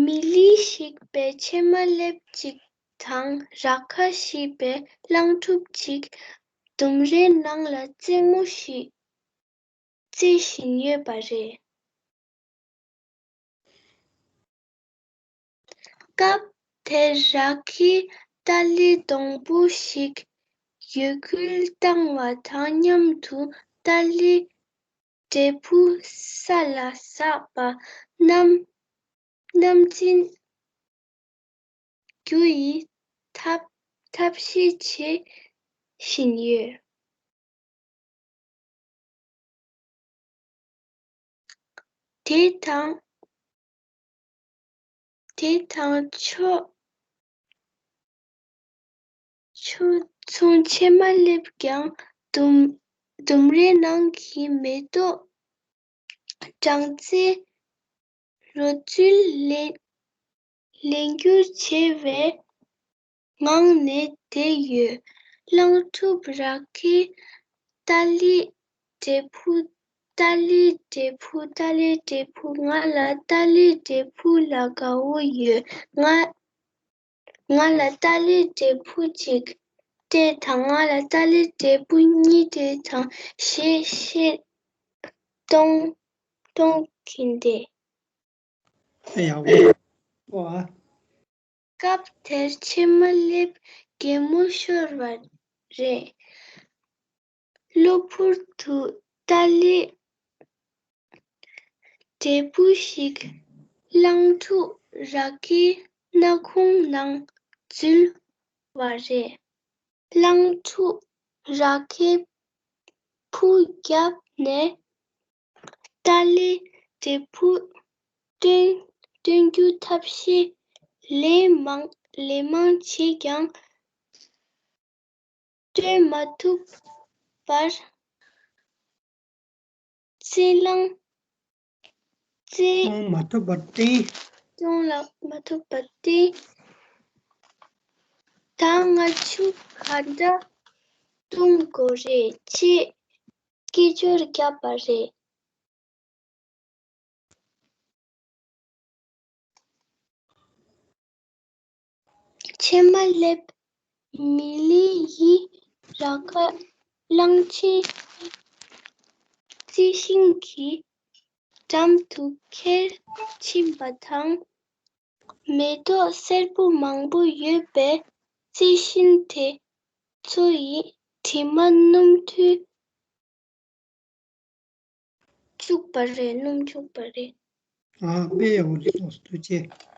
མི་ལི་ཞིག་པའི་ཕྱེ་མ་ལེབ་ཅིག་དང་ར་ཁ་ཞེས་པའི་གླང་ཕྲུག་ཅིག་ལྡུམ་རའི་ནང་ལ་རྩེད་མོ་ཞིག་རྩེ་བཞིན་ཡོད་པ་རེད། སྐབས་དེར་ར་ཁའི་ཏཱ་ལའི་སྡོང་པོ་ཞིག་ཡོས་འགུལ་བཏང་བ་དང་མཉམ་དུ་ཏཱ་ལའི་འབྲས་བུ་ས་ལ་ཟགས་པ་རྣམས་རྣམ་འཛིན་རྒྱུ་ཡི་ཐབས་ཐབས་ཤེས་བྱེད་བཞིན་ཡོད། དེ་དང་དེ་དང་ཕྱོགས་ཕྱོགས་མཚུངས་ཕྱེ་མ་ལེབ་ཀྱང་ལྡུམ་ལྡུམ་རའི་ནང་གི་མེ་ཏོག་སྦྲང་རྩི་རོ་བཅུད་ལེན་ལེན་རྒྱུར་བྱེད་པའི་ངང་ནས་བསྡད་ཡོད། གླང་ཕྲུག་ར་ཁའི་ཏཱ་ལའི་འབྲས་བུ། ཏཱ་ལའི་འབྲས་བུ། ཏཱ་ལའི་འབྲས་བུ། ང་ལ་ཏཱ་ལའི་འབྲས་བུ་ལ་དགའ་བོ་ཡོད། ང་ང་ལ་ཏཱ་ལའི་འབྲས་བུ་གཅིག་སྤྲད་དང་། ང་ལ་ཏཱ་ལའི་འབྲས་བུ་གཉིས་སྤྲད་དང་ཞེས་བཤད་གཏོང་གཏོང་གིན་བསྡད། ཡག་པོ། ཨོ་ཨ། སྐབས་དེར་ཕྱེ་མ་ལེབ་གད་མོ་ཤོར་བ་རེད། གློ་བུར་དུ་ཏཱ་ལའི་འབྲས་བུ་ཞིག་གླང་ཕྲུག་ར་ཁའི་སྣ་ཁུང་ནང་འཛུལ་བ་རེད། གླང་ཕྲུག་ར་ཁའི་ཕུ་རྒྱབ་ནས་ཏཱ་ལའི་འབྲས་བུ་བཏོན་བཏོན་རྒྱུ་ཐབས་ཤེས་ལན་མང་ལན་མང་བྱས་ཀྱང་བཏོན་མ་ཐུབ་པར་རྩི་ལང་རྩི་བཏོན་མ་ཐུབ་པར་བརྟེན། བཏོན་ལ་མ་ཐུབ་པར་བརྟེན། ད་ང་ཆུ་ག་འདྲ་བཏུང་དགོས་རེད་ཅེས་སྐད་ཅོར་བརྒྱབ་པ་རེད། ཕྱེ་མ་ལེབ་མི་ལི་ཡི་ར་ཁ་གླང་ཆེན་རྩི་ཤིང་གི་འགྲམ་དུ་ཁྱེར་ཕྱིན་པ་དང་། མེ་ཏོག་སེར་པོ་མང་པོ་ཡོད་པའི་རྩི་ཤིང་དེ་ཚོ་ཡི་དྲི་མ་སྣོམ་དུས། བཅུག་པ་རེད། སྣོམ་བཅུག་པ་རེད། ཨ་དཔེ་ཡག་པོ་ཞིག་གསུངས་སོང་། ཐུགས་རྗེ་ཆེ།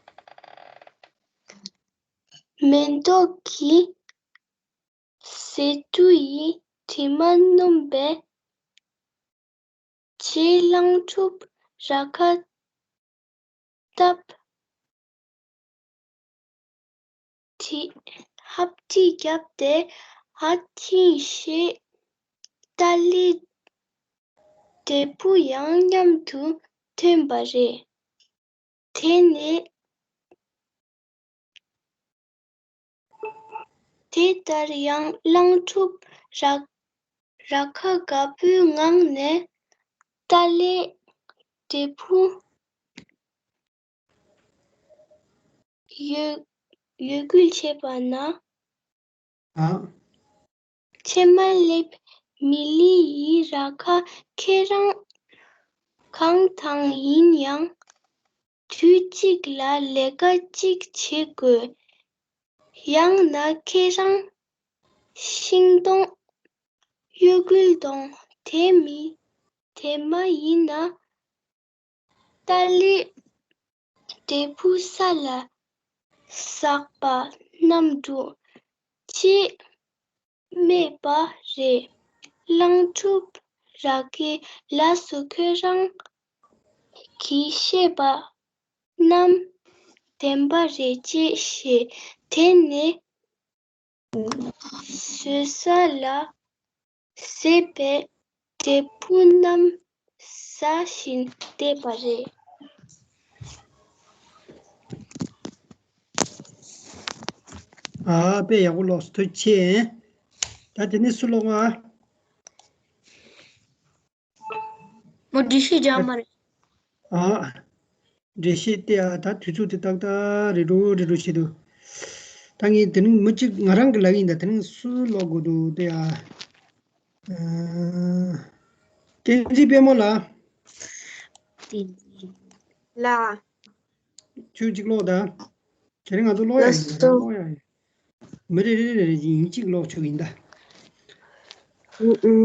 མེ་ཏོག་གི་ཟེ་འབྲུ་ཡིས་དྲི་མ་སྣོམ་པའི་རྗེས་གླང་ཕྲུག་ར་ཁ་སྟབས་ཧབ་ཁྲིད་བརྒྱབ་སྟེ་ཨ་ཐིང་ཞེས་ཏཱ་ལའི་འབྲས་བུ་ཡང་མཉམ་དུ་ཐོན་པ་རེད། དེ་ནས་དེ་ལྟར་ཡང་གླང་ཕྲུག་ར་ར་ཁ་དགའ་པོའི་ངང་ནས་ཏཱ་ལའི་འབྲས་བུ་ཡོས་ཡོས་འགུལ་བྱས་པ་ན། ཨ། ཕྱེ་མ་ལེབ་ མི་ལི་ཡི་ར་ཁ་ཁྱེད་རང་གང་དང་ཡིན་ཡང་། དུས་གཅིག་ལ་ལས་ཀ་གཅིག་བྱེད་དགོས། ཡང་ན་ཁྱེད་རང་ཤིང་སྡོང་། གཡོ་འགུལ་སྡོང་། དེ་མི་དེ་མ་ཡིན་ན། ཏཱ་ལའི་འབྲས་བུ་ས་ལ་ཟགས་པ་རྣམས་འདུག་ཅེས་སྨྲས་པ་རེད། གླང་ཕྲུག་ར་གས་ལགས་སོ། ཁྱོད་རང་གིས་བཤད་པ་རྣམས་བདེན་པ་རེད་ཅེས་བཤད། དེ་ནས་ཟོས་ས་ལ་ཟད་པའི་འབྲས་བུ་རྣམས་ཟ་བཞིན་བསྡད་པ་རེད། ཨ་དཔེ་ཡག་པོ་ཀློག་སོང་། ཐུགས་རྗེ་ཆེ། ད་དེ་ནས་སུ་ཀློག་ཨ། མོ་འགྲེལ་བཤད་རྒྱག་མ་རེད། ཨ། འགྲེལ་བཤད་དེ་ཨ་ད་དུས་ཚོད་དེ་ཏག་ཏག་རེད་འགྲོ་རེད་འགྲོ་བྱེད་འདུག་ད་ངས་དེ་རིང་མི་གཅིག་ང་རང་གི་ལབ་ཡིན། ད་དེ་རིང་སུ་ཀློག་དགོས་འདུག་དེ་ཨ། ཨ། བསྟན་འཛིན་དཔལ་མོ་ལགས། བསྟན་འཛིན་ལགས། ཁྱོད་གཅིག་ཀློག་ད། དེ་རིང་ང་ཚོ་ཀློག་ཡ་ཡིན། ལགས་སོ། ཀློག་ཡ་ཡིན། མི་རེ་རེ་རེ་རེ་ཡིན་གཅིག་ཀློག་ཆོག་ཡིན་ད། ཨུ་ཨུ།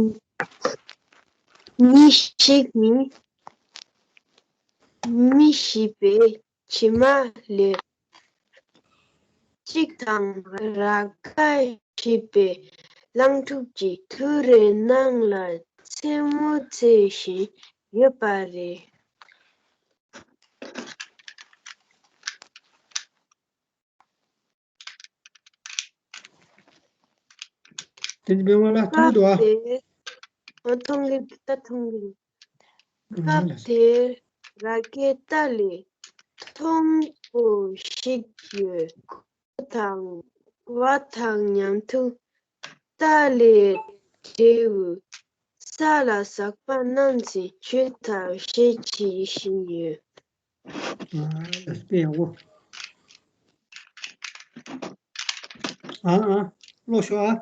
མི་ཞིག་ནི་མི་ཤི་བའི་བྱེ་མ་ལས་གཅིག་དང་ར་ཁ་ཤེས་པའི་གླང་ཕྲུག་ཅིག་དུག་རའི་ནང་ལ་མཚན་མོ་བཙལ་བཞིན་ཡོད་པ་རེད། དེ་ནི་སྤེན་པ་ལགས་མཐོང་གི་འདུག་ཨ། སྐབས་དེར། ཨ། མཐོང་གི་འདུག་ད་མཐོང་གི་འདུག་ཨ། སྐབས་དེར་ར་གས་ཏཱ་ལའི་མཐོང་བོ་ཞིག་ཡོད། ཁོ་དང་བ་དང་མཉམ་དུ་ཏཱ་ལའི་འབྲས་བུ་ས་ལ་ཟགས་པ་རྣམས་ཀྱི་ཇུས་ཐག་བཅད་བྱེད་བཞིན་ཡོད། ཨ། དཔེ་ཡག་པོ། ཨ་ཨ། ཀློག་ཤོག་ཨ།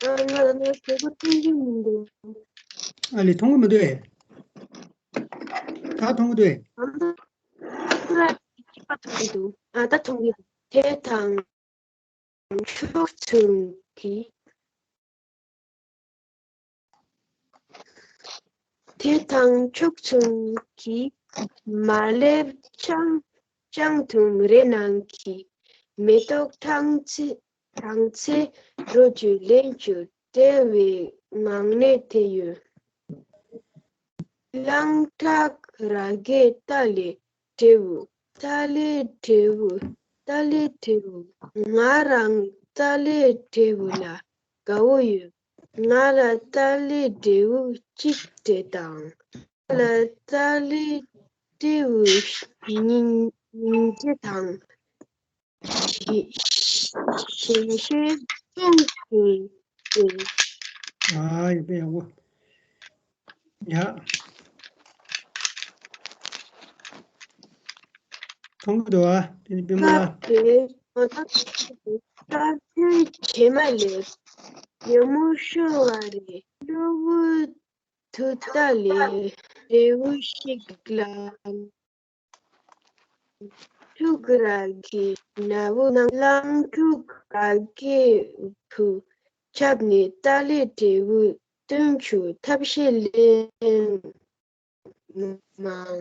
ཨ། ང་ལ་ནི་དེ་གོ་མཐོང་གི་མི་འདུག་ཨ་ལེ། མཐོང་གི་མི་འདུག་ཨེ། ད་མཐོང་གི་འདུག་ཨེ། ཨ། ད་ཅིག་པ་མཐོང་གི་འདུག་ཨ། ད་མཐོང་གི་འདུག་དེ་དང་ཕྱོགས་མཚུངས་ཀྱི། དེ་དང་ཕྱོགས་མཚུངས་ཀྱི་མ་ལེབ་ཅང་ཅང་དུང་རེ་ནང་གི་མེ་ཏོག་གྲང་ཚེ་གྲང་ཚེ་རོ་བཅུད་ལེན་རྒྱུ་དེ་བའི་ངང་ནས་དེ་ཡོད། གླང་བྲག་ར་གས་ཏཱ་ལའི་འབྲས་བུ། ཏཱ་ལའི་འབྲས་བུ། ཏཱ་ལའི་འབྲས་བུ། ང་རང་ཏཱ་ལའི་འབྲས་བུ་ལ་དགའ་བོ་ཡོད། ང་ལ་ཏཱ་ལའི་འབྲས་བུ་གཅིག་སྤྲད་དང་། ང་ལ་ཏཱ་ལའི་འབྲས་བུ་ཉིས་ཉིས་སྤྲད་དང་། ཞེས་ཞེས་གསུངས་ཏེ། ཨ། ཡག་པོ་ཡག་པོ། ཡ། མཐོང་གི་འདུག་ཨ། དེ་ནི་སྤེན་པ་ལགས། སྐབས་དེར་ང་ཚོ་ས་ཆུའི་བྱེ་མ་ལས་ཉིན་མོ་ཤོར་བ་རེད། གློ་བུར་དུ་ཏཱ་ལའི་འབྲས་བུ་ཞིག་ལ། ཕྲུག་ར་གི་ནུ་བོ་ནང་གླང་ཕྲུག་ར་གས་བུ་ཆབ་ནས་ཏཱ་ལའི་འབྲས་བུ་སྟོན་རྒྱུ་ཐབས་ཤེས་ལེན་མང་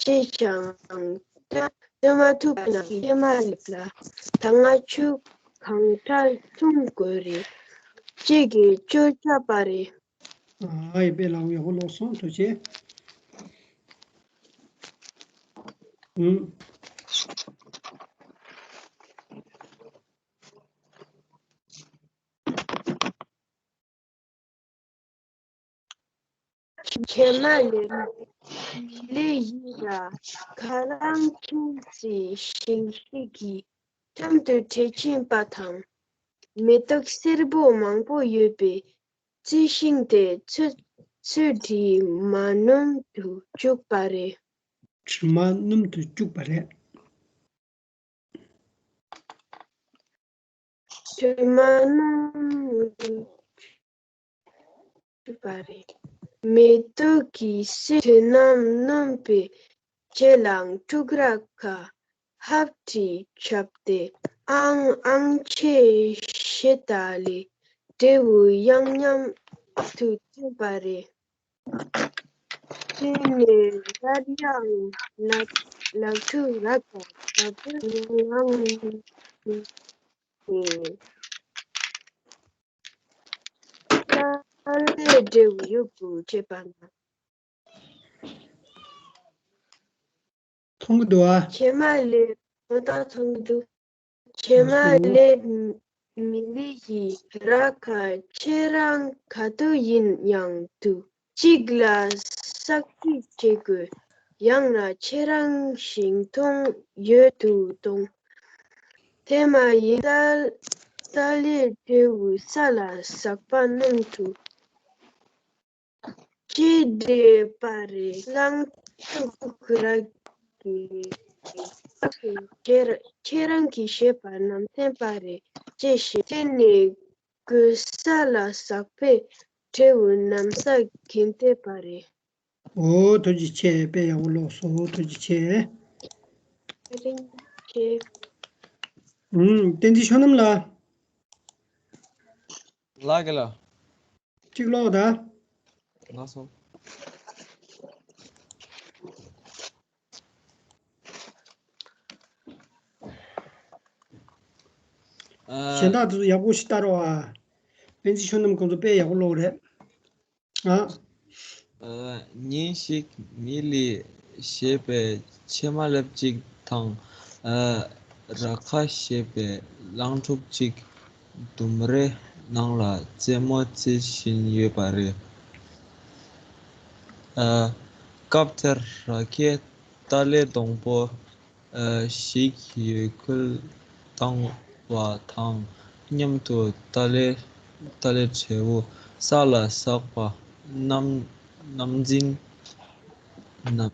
བྱས་ཀྱང་སྟོན་མ་ཐུབ་པ་ན་ཧེ་མ་ལེབ་ལ་ད་ང་ཆུ་གང་དྲག་འཐུང་དགོས་རེད་ཅེས་ཀྱི་བཅོལ་བྱ་པ་རེད། ཨ། ཡི་དཔེ་ལག་ཡག་པོ་ཀློག་སོང་། ཐུགས་རྗེ་ཆེ། ཨུམ། ཁྱེད་མ་ལེ་ལེ་ཡིན་ལ་ཁ་རང་ཁྱིམ་གྱི་ཞིང་ཁྲིད་ཀྱི་ཁྲོམ་དུ་བྲེལ་ཕྱིན་པ་དང་། མེ་ཏོག་སེར་པོ་མང་པོ་ཡོད་པའི་རྩི་ཤིང་དེ་ཚོས་ཚོས་དྲི་མ་སྣོམ་དུ་བཅུག་པ་རེད། དྲི་མ་སྣོམ་དུ་བཅུག་པ་རེད། དྲི་མ་རྣམས་ཞུས་པ་རེད། མེ་ཏོག་གི་སེར་དྲི་རྣམས་སྣོམ་པའི་རྗེས་ལ་འབྲུག་ར་ཁ་ཧབ་ཏི་ཆབ་སྟེ་ཨང་ཨང་ཆེ་ཞེས་ད་ལས་འབྲས་བུ་ཡང་མཉམ་དུ་ཐོན་པ་རེད། དེ་ནས་སླར་ཡང་ལག་ལག་ཐུག་ར་ཁ་ཧབ་ཏི་ངང་ནས། ཏཱ་ལའི་འབྲས་བུ་ཡོད་དགུ་བྱས་པ་ན། མཐོང་གི་འདུག་ཨ། བྱེ་མ་ལེབ་ང་ད་མཐོང་གི་འདུག་བྱེ་མ་ལེབ་མི་ལི་ཡི་ར་ཁ་ཁྱེད་རང་ག་དུས་ཡིན་ཡང་འདུག་གཅིག་ལ་ས་ཁྲིད་བྱེད་དགོས། ཡང་ན་ཁྱེད་རང་ཞིང་ཐོང་ཡོད་དུ་གཏོང་། དེ་མ་ཡིན་ཏཱ་ཏཱ་ལའི་འབྲས་བུ་ས་ལ་ཟག་པ་རྣམས་དུ་ཅེས་འགྲེལ་པ་རེད། གླང་ཕྲུག་ར་གི་ཁྱེད་ཁྱེད་རང་གིས་བཤད་པ་རྣམས་བསྟན་པ་རེད་ཅེས་བཤད། དེ་ནས་གོས་ས་ལ་ཟག་པའི་འབྲས་བུ་ནམ་ཟག་གིན་བསྟན་པ་རེད། ཨོ་ཐུགས་རྗེ་ཆེ། དཔེ་ཡག་པོ་ཀློག་སོང་། ཐུགས་རྗེ་ཆེ། བཀའ་དྲིན་ཆེ། ཨུམ། བསྟན་འཛིན་ཆོས་རྣམ་ལགས། ལགས་ཀྱི་ལགས། གཅིག་ཀློག་ད། ལགས་སོ། ཨ། གཞན་དག་ཚོ་ཡག་པོ་ཞིག་ལྟ་རོགས་ཨ། བསྟན་འཛིན་ཆོས་རྣམ་ཁོང་ཚོ་དཔེ་ཡག་པོ་ཀློག་རེད། ཨ། ཨ། ཉིན་ཞིག་མི་ལི་ཞེས་པའི་ཕྱེ་མ་ལེབ་ཅིག་དང་། ཨ། ར་ཁ་ཞེས་པའི་གླང་ཕྲུག་ཅིག་ལྡུམ་རའི་ནང་ལ་རྩེད་མོ་རྩེ་བཞིན་ཡོད་པ་རེད། ཨ། སྐབས་དེར་ར་ཁའི་ཏཱ་ལའི་སྡོང་པོ་ཨ། ཞིག་ཡོད་ཁུལ་བཏང་བ་དང་མཉམ་དུ་ཏཱ་ལའི་ཏཱ་ལའི་འབྲས་བུ་ས་ལ་ཟག་པ་རྣམས་ནམ་འཛིན་ནམ་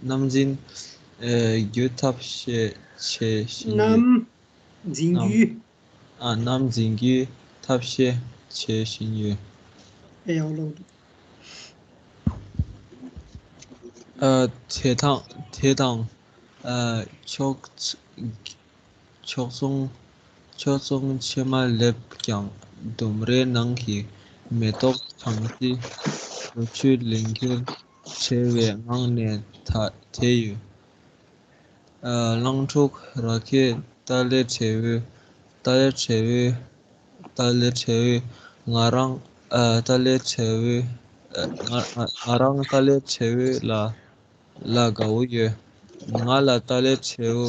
ནམ་འཛིན་ཨ། རྒྱུ་ཐབས་ཤེས་བྱེད་བཞིན་ཡོད། ནམ་འཛིན་རྒྱུ། ཨ། ནམ་འཛིན་རྒྱུའི་ཐབས་ཤེས་བྱེད་བཞིན་ཡོད། ཨེ་ཡག་ལོ། ཨ། དེ་དང་དེ་དང་། ཨ། ཕྱོགས་ཕྱོགས་མཚུངས་ཕྱོགས་མཚུངས་ཕྱེ་མ་ལེབ་ཀྱང་ལྡུམ་རའི་ནང་གི་མེ་ཏོག་གྲང་རྩི་རོ་བཅུད་ལེན་རྒྱུར་བྲེལ་བའི་ངང་ནས་ད་དེད་ཡོད། ཨ། གླང་ཕྲུག་ར་ཁའི་ཏཱ་ལའི་འབྲས་བུ། ཏཱ་ལའི་འབྲས་བུ། ཏཱ་ལའི་འབྲས་བུ། ང་རང་། ཨ། ཏཱ་ལའི་འབྲས་བུ། ཨ། ང་ང་ང་རང་ཏཱ་ལའི་འབྲས་བུ་ལ་ལ་དགའ་བོ་ཡོད། ང་ལ་ཏཱ་ལའི་འབྲས་བུ་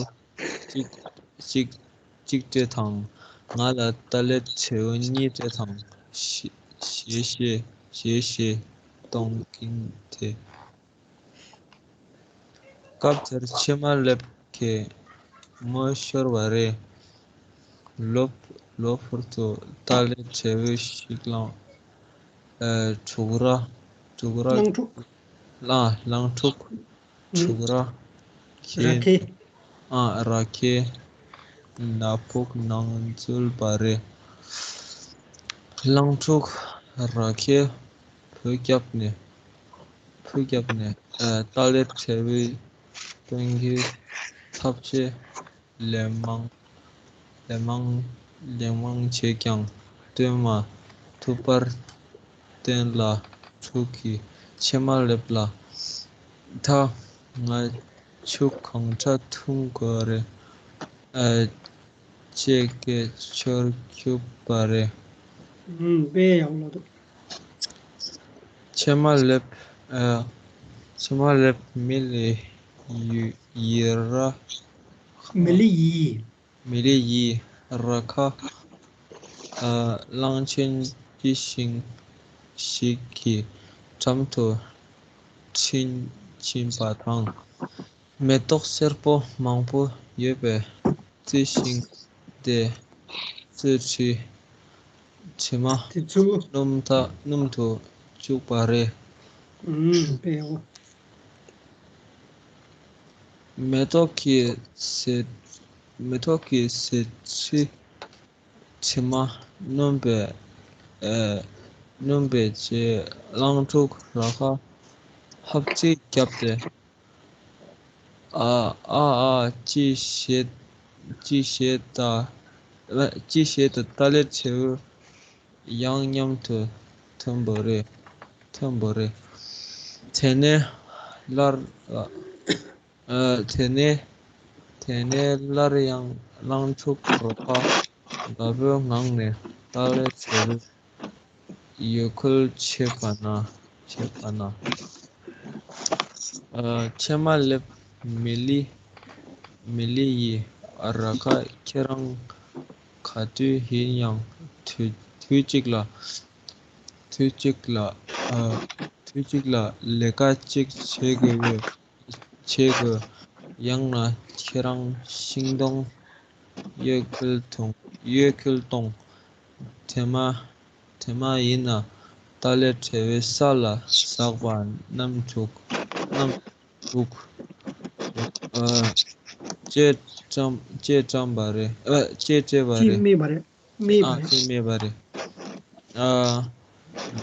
གཅིག་གཅིག་གཅིག་སྤྲད་དང་། ང་ལ་ཏཱ་ལའི་འབྲས་བུ་གཉིས་སྤྲད་དང་། ཞེས་ཞེས་ཞེས་ཞེས་གཏོང་གིན་དེད། སྐབས་དེར་ཕྱེ་མ་ལེབ་ཀྱིས་མོ་ཤོར་བ་རེད། ལོ་ལོ་བུར་དུ་ཏཱ་ལའི་འབྲས་བུ་ཞིག་བླངས། ཨ། ཕྲུག་ར་ཕྲུག་ར་གླང་ཕྲུག་ལ་གླང་ཕྲུག་ཕྲུག་ར་ཁའི་ར་ཁའི་ཨ། ར་ཁའི་ནགས་ཕུག་ནང་འཛུལ་བ་རེད། གླང་ཕྲུག་ར་ཁའི་བུ་རྒྱབ་ནས་བུ་རྒྱབ་ནས། ཨ། ཏཱ་ལའི་འབྲས་བུ་སྟོན་རྒྱུའི་ཐབས་ཤེས་ལན་མང་ལན་མང་ལན་མང་བྱས་ཀྱང་སྟོན་མ་ཐུབ་པར་བརྟེན་གླང་ཕྲུག་གིས་ཕྱེ་མ་ལེབ་ལ། ད་ང་ཆུ་གང་དྲག་འཐུང་དགོས་རེད། ཨ། ཅེས་སྐད་ཤོར་བཅུག་པ་རེད། ཨུམ། དཔེ་ཡག་ལོ་འདུག་ཕྱེ་མ་ལེབ། ཨ། ཕྱེ་མ་ལེབ་མི་ལི་ཡི་ཡི་ར། མི་ལི་ཡི། མི་ལི་ཡི་ར་ཁ། ཨ། གླང་ཆེན་སྐྱེས་ཤིང་ཞིག་གི་འགྲམ་དུ་ཕྱིན་ཕྱིན་པ་དང་། མེ་ཏོག་སེར་པོ་མང་པོ་ཡོད་པའི་རྩི་ཤིང་དེ་ཚོའི་དྲི་དྲི་མ་དེ་ཚོ་སྣུམ་ད་སྣུམ་དུ་བཅུག་པ་རེད། ཨུམ། དཔེ་ཡག་པོ། མེ་ཏོག་གི་ཟེ་མེ་ཏོག་གི་ཟེ་ཁྲི་ མཆི་མ་སྣོམ་པའི་ཨེ་སྣོམ་པའི་རྗེས་གླང་ཕྲུག་ར་ཁ་ཧབ་ཙིག་བརྒྱབ་སྟེ། ཨ་ཨ་ཨ། ཅི་ཞེས་ཅི་ཞེས་ད་ཅི་ཞེས་ད་ཏཱ་ལའི་དྲེལ་ཡང་མཉམ་དུ་ཐོན་པ་རེད། ཐོན་པ་རེད། དེ་ནས་སླར་ཨ་དེ་ནས་དེ་ནས་སླར་ཡང་གླང་ཕྲུག་ར་ཁ་དགའ་པོའི་ངང་ནས་ཏཱ་ལའི་དྲེལ་ཡོད་ཁུལ་བྱེད་པ་ན། བྱེད་པ་ན། ཨ་ཕྱེ་མ་ལེབ་མི་ལི། མི་ལི་ཡིས། ཨ་ར་ཁ་ཁྱེད་རང་ག་དུས་ཡིན་ཡང་དུས་དུས་གཅིག་ལ། དུས་གཅིག་ལ་ཨ་དུས་གཅིག་ལ་ལས་ཀ་གཅིག་བྱེད་དགོས་པས། བྱེད་དགོས། ཡང་ན་ཁྱེད་རང་ཤིང་སྡོང་གཡོས་འགུལ་གཏོང་། གཡོས་འགུལ་གཏོང་། དེ་མ་དེ་མ་ཡིན་ན་ཏཱ་ལའི་དྲེལ་བའི་ས་ལ་ཟག་པ་བསྣམས་འཇུག་བསྣམས་འཇུག་ཨ་ཅེས་བཀྲམ་ཅེས་བཀྲམ་པ་རེད། ཨ་ཅེས་སྤྲད་པ་ཅེས་རེད། སྨྲས་པ་རེད། སྨྲས་པ་ཨ་རེད། ཅེས་སྨྲས་པ་རེད། ཨ་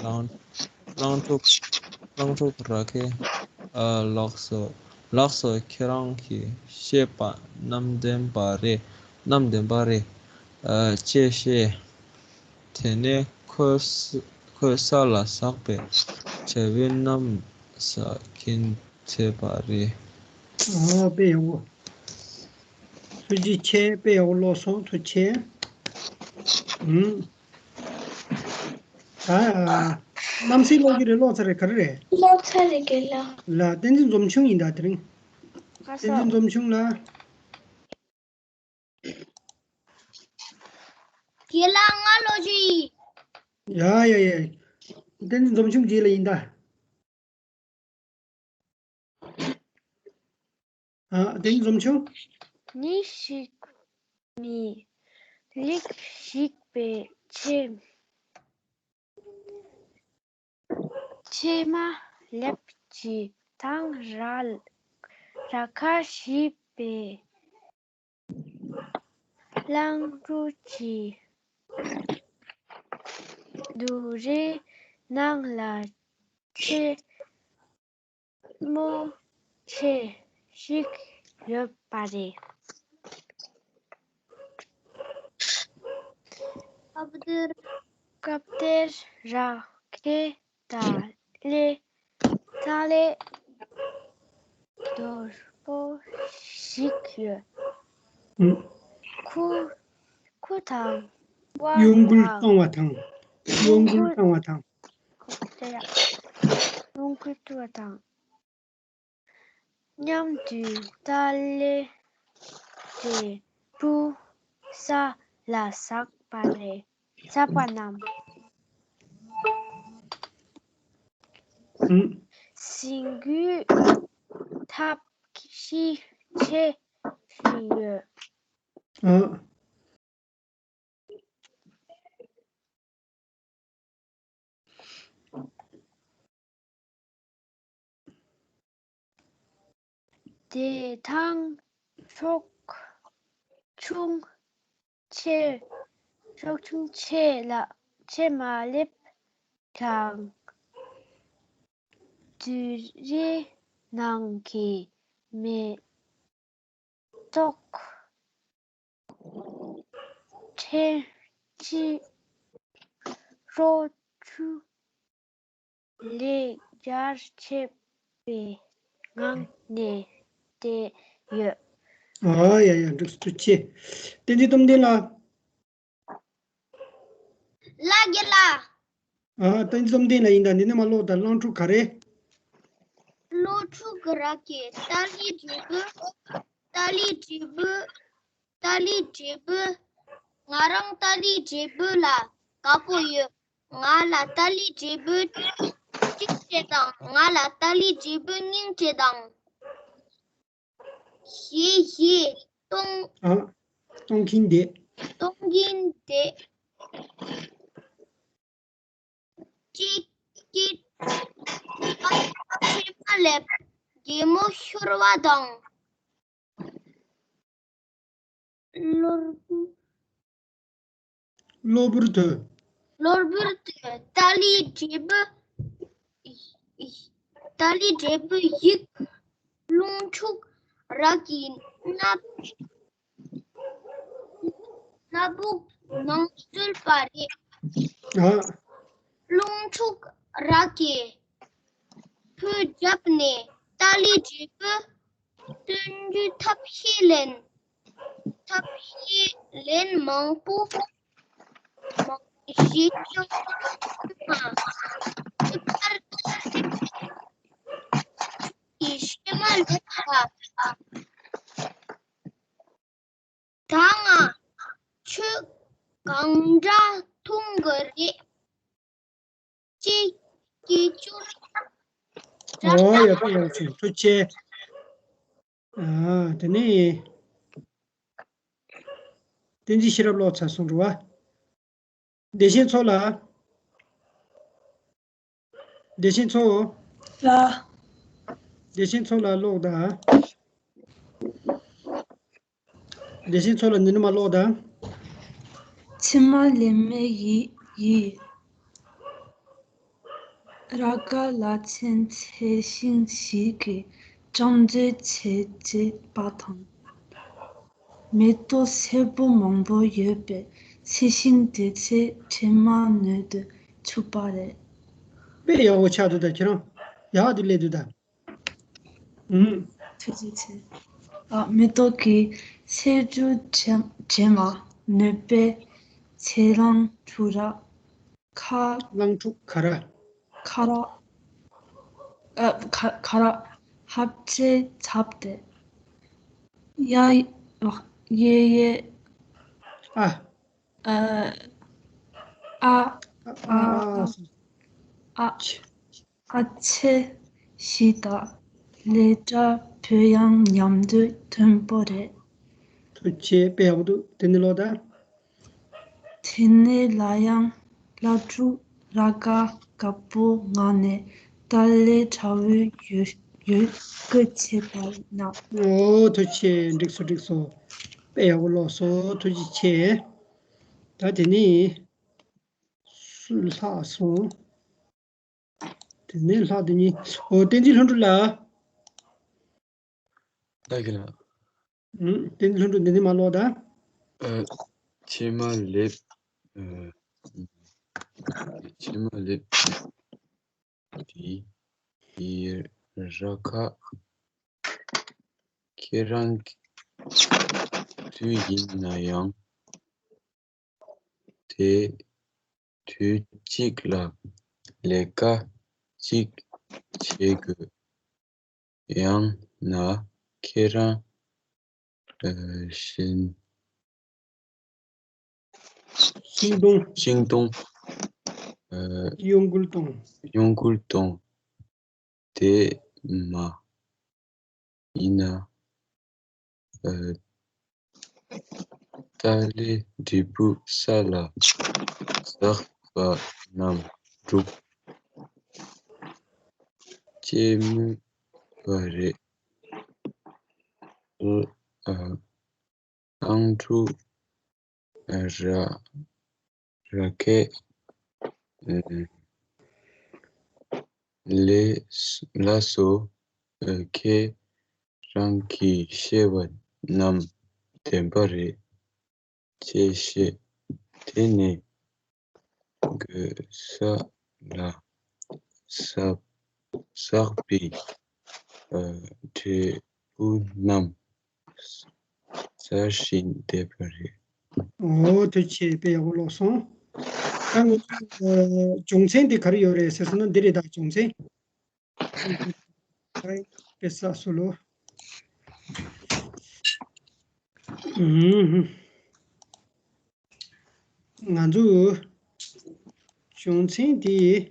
གླང་གླང་ཕྲུག་གླང་ཕྲུག་ར་ཁས། ཨ་ལགས་སོ། ལགས་སོ། ཁྱེད་རང་གིས་བཤད་པ་རྣམ་བདེན་པ་རེད། རྣམ་བདེན་པ་རེད། ཨ་ཅེས་བཤད། དེ་ནས་ཁོས་ཁོས་ས་ལ་ཟགས་པའི་དྲེལ་བུ་རྣམས་ཟ་གིན་བྱས་པ་རེད། ཨོ་དཔེ་ཡག་པོ། ཐུགས་རྗེ་ཆེ། དཔེ་ཡག་པོ་ཀློག་སོང་། ཐུགས་རྗེ་ཆེ། ཨུམ། ད་ཨ་རྣམ་སྲས་ཀློག་རྒྱུ་རེད། ཀློག་ཚར་རེད། ག་རེ་རེད། ཀློག་ཚར་རེད་ག་ལ། ལ་བསྟན་འཛིན་འཛོམས་ཆུང་ཡིན་ད་དེ་རིང་། ལགས་སོ། བསྟན་འཛིན་འཛོམས་ཆུང་ལ། རྒན་ལགས་ང་ཀློག་རྒྱུ་ཡིན། ཡ་ཡ་ཡ། བསྟན་འཛིན་འཛོམས་ཆུང་རྗེས་ལ་ཡིན་ད། ཨ་བསྟན་འཛིན་འཛོམས་ཆུང་། ཉིན་ཞིག་མི་ལེགས་ཤིག་པའི་ཆེ། ཕྱེ་མ་ལེབ་ཀྱི་ཐང་རལ་ར་ཁ་ཞིག་པའི་གླང་ཕྲུག་གི་སྡུག་རའི་ནང་ལ་ཆེ་མོ་ཆེ་ཞིག་ཡོད་པ་རེད། སྐབས་དེར་སྐབས་དེར་ར་ཁས་ད་ལེ་ད་ལེ་རྡོག་པོ་ཞིག་ཡོད། ཨུ། ཁོ་ཁོ་དང་བ་གཡོ་འགུལ་དང་བཏང་བ་དང་། གཡོ་འགུལ་བཏང་བ་དང་། ཁོ་ཁོ་ཡ་གཡོ་འགུལ་བཏང་བ་དང་། མཉམ་དུ་ད་ལེ་དྲེལ་བུ་ས་ལ་ཟགས་པ་རེད། ཟགས་པ་རྣམས། ཨུ། ཟིན་གྱི་ཐབས་ཤེས་བྱེད་བཞིན་ཡོད། ཨ། དེ་དང་ཤོག་ཆུང་ཆེ་ཤོག་ཆུང་ཆེ་ལ་ཕྱེ་མ་ལེབ་དང་དུ་རེ་ནང་གི་མེ་ཏོག་ཕྲེང་གཅིག་རོ་ཆུ་ལས་རྒྱལ་ཆེ་བའི་ངང་ནས་བསྡད་ཡོད། ཨ་ཡ་ཡ་འགྲིག་སུ་ཆེ། བསྟན་འཛིན་སྟོབས་ལྡན་ལགས། ལགས་རྒན་ལགས། ཨ་བསྟན་འཛིན་སྟོབས་ལྡན་ལགས་ཡིན་ད། འདི་ནས་མར་ཀློག་དང་། གླང་ཕྲུག་ག་རེ། གླང་ཕྲུག་གི་ར་ཁས་ཏཱ་ལའི་དྲེལ་བུ། ཏཱ་ལའི་དྲེལ་བུ། ཏཱ་ལའི་དྲེལ་བུ། ང་རང་ཏཱ་ལའི་དྲེལ་བུ་ལ་དགའ་པོ་ཡོད། ང་ལ་ཏཱ་ལའི་དྲེལ་བུ་གཅིག་སྤྲད་དང་། ང་ལ་ཏཱ་ལའི་དྲེལ་བུ་གཉིས་སྤྲད་དང་། ཞེས་ཞེས་གཏོང་། ཨ། གཏོང་གིན་བསྡད། གཏོང་གིན་བསྡད། ཀྱིག་ཀྱིག་ཨ་ཕྱེ་མ་ལེབ་རྒན་མོ་ཤོར་བ་དང་། གློར་བུ། གློ་བུར་དུ། གློ་བུར་དུ་ཏཱ་ལའི་འབྲས་བུ། ཏཱ་ལའི་འབྲས་བུ་ཡིད། རླུང་འཁྲུགས་རག་གི་སྣ། སྣ་བུག་ནང་འཛུལ་བ་རེད། ཨ། རླུང་འཁྲུགས་རག་གི་ཕུད་བརྒྱབ་ནས་ཏཱ་ལའི་འབྲས་བུ་བཏོན་རྒྱུའི་ཐབས་ཤེས་ལེན། ཐབས་ཤེས་ལེན་མང་པོ། མང་ཞིག་བྱུང་། ཨ། ཁྱད་པར་གྱི་ཕྱེ་མ་ལེབ་ལ། ད་ང་ཆོས་གང་འདྲ་འཐུང་གི་རེད། ཅེས་སྐད་ཅོར་ཨོ་ཡག་པོ་ཡག་པོ། ཐུགས་རྗེ་ཆེ། ཨ། དེ་ནས་བསྟན་འཛིན་ཤེས་རབ་ཀློག་ཚར་སོང་འགྲོ་བ། བདེ་ཆེན་མཚོ་ལ། བདེ་ཆེན་མཚོ། ལ། བདེ་ཆེན་མཚོ་ལ་ཀློག་དང་། བདེ་ཆེན་མཚོ་ལ་འདི་ནི་མ་ཀློག་དང་། ཕྱེ་མ་ལེབ་མའི་ཡིད། ཡིད། ར་ག་ལ་ཆེན་ཚལ་ཤིང་ཞིག་གི་བཅོམ་མཛོད་བྱེད་ཅེས་པ་དང་། མེ་ཏོག་སེར་པོ་མང་པོ་ཡོད་པའི་ཚལ་ཤིང་དེ་ཚོའི་དྲི་མ་སྣོད་དུ་ཆུད་པ་རེད། དཔེ་ཡག་པོ་ཆགས་འདུག་ད་ཁྱེད་རང་ཡག་ཏུ་སླེབས་འདུག་ད། ཨུམ། ཐུགས་རྗེ་ཆེ། ཨ། མེ་ཏོག་གི་སེར་ཆུ་དྲི་མ་སྣོད་པའི་ཚལ་རླངས་འཁྲུག་ར། ཁ། རླངས་འཁྲུག་ཁ་ར། ཁ་ར། ཨ། ཁ་ཁ་ར། ཧབ་ཆེ་ཚབ་སྟེ། ཡ། ཡེ་ཡེ། ཨ། ཨ། ཨ། ཨ། ཨ། ཨ། ཨ། ཨ་ཆེ་ཞིག་དང་ལས་སྒྲ་བོད་ཡང་མཉམ་དུ་མཐུན་པོ་རེད། ཐུགས་རྗེ་ཆེ། དཔེ་ཡག་པོ་འདུག་དེ་ནས་ཀློག་དང་། དེ་ནས་སླར་ཡང་སླར་འཁྲུག་ར་ག་དགའ་པོའི་ངང་ནས་ཏཱ་ལའི་དྲ་བའི་ཡུལ་ཡུལ་སྐུ་ཆེ་བར་སྣང་། ཨོ་ཐུགས་རྗེ་ཆེ། འགྲིག་སོང་འགྲིག་སོང་། དཔེ་ཡག་པོ་ཀློག་སོང་། ཐུགས་རྗེ་ཆེ། ད་དེ་ནས་སུ་ལྷག་སོང་། དེ་ནས་ལྷག་དེ་གཉིས། ཨོ་བསྟན་འཛིན་ལྷུན་གྲུབ་ལགས། ལགས་ཀྱི་ལགས། ཨུམ། བསྟན་འཛིན་ལྷུན་གྲུབ་འདི་ནས་མར་ཀློག་དང་། ཨ། ཕྱེ་མ་ལེབ། ཨ། ཕྱེ་མ་ལེབ། དེ། དེ་ར་ཁ། ཁྱེད་རང་གི་དུས་ཡིན་ན་ཡང་། དེ་དུས་གཅིག་ལ་ལས་ཀ་གཅིག་བྱེད་དགོས། ཡང་ན་ཁྱེད་རང་ཨ། ཤིང་། ཤིང་སྡོང་། ཤིང་སྡོང་། ཨ། གཡོ་འགུལ་གཏོང་། གཡོ་འགུལ་གཏོང་། དེ་མ་ཡིན་ན། ཨ། ཏཱ་ལའི་འབྲས་བུ་ས་ལ་ཟགས་པ་རྣམས་འབྲུག་སྐྱེ་མུས་པ་རེད། ཨ། རླངས་འཁྲུག་ར་ར་ཁའི་ལས་ལ་སོགས་ཁྱེད་རང་གིས་བཤད་པ་རྣམས་བདེན་པ་རེད་ཅེས་བཤད། དེ་ནས་གི་ས་ལ་ཟགས་ཟགས་པའི་ཨ་འབྲས་བུ་རྣམས་ཟ་བཞིན་བསྡད་པ་རེད། ཨོ་ཐུགས་རྗེ་ཆེ། དཔེ་ཡག་པོ་ཀློག་སོང་། ད་ང་ཚོ་ཨ་སྦྱོང་ཚན་འདི་ག་རེ་ཡོད་རེད་ཟེར་སོང་ན་འདི་རེད། ད་སྦྱོང་ཚན་དཔེ་ས་སུ་ལོ། ཨུམ། ང་ཚོ་སྦྱོང་ཚན་འདི་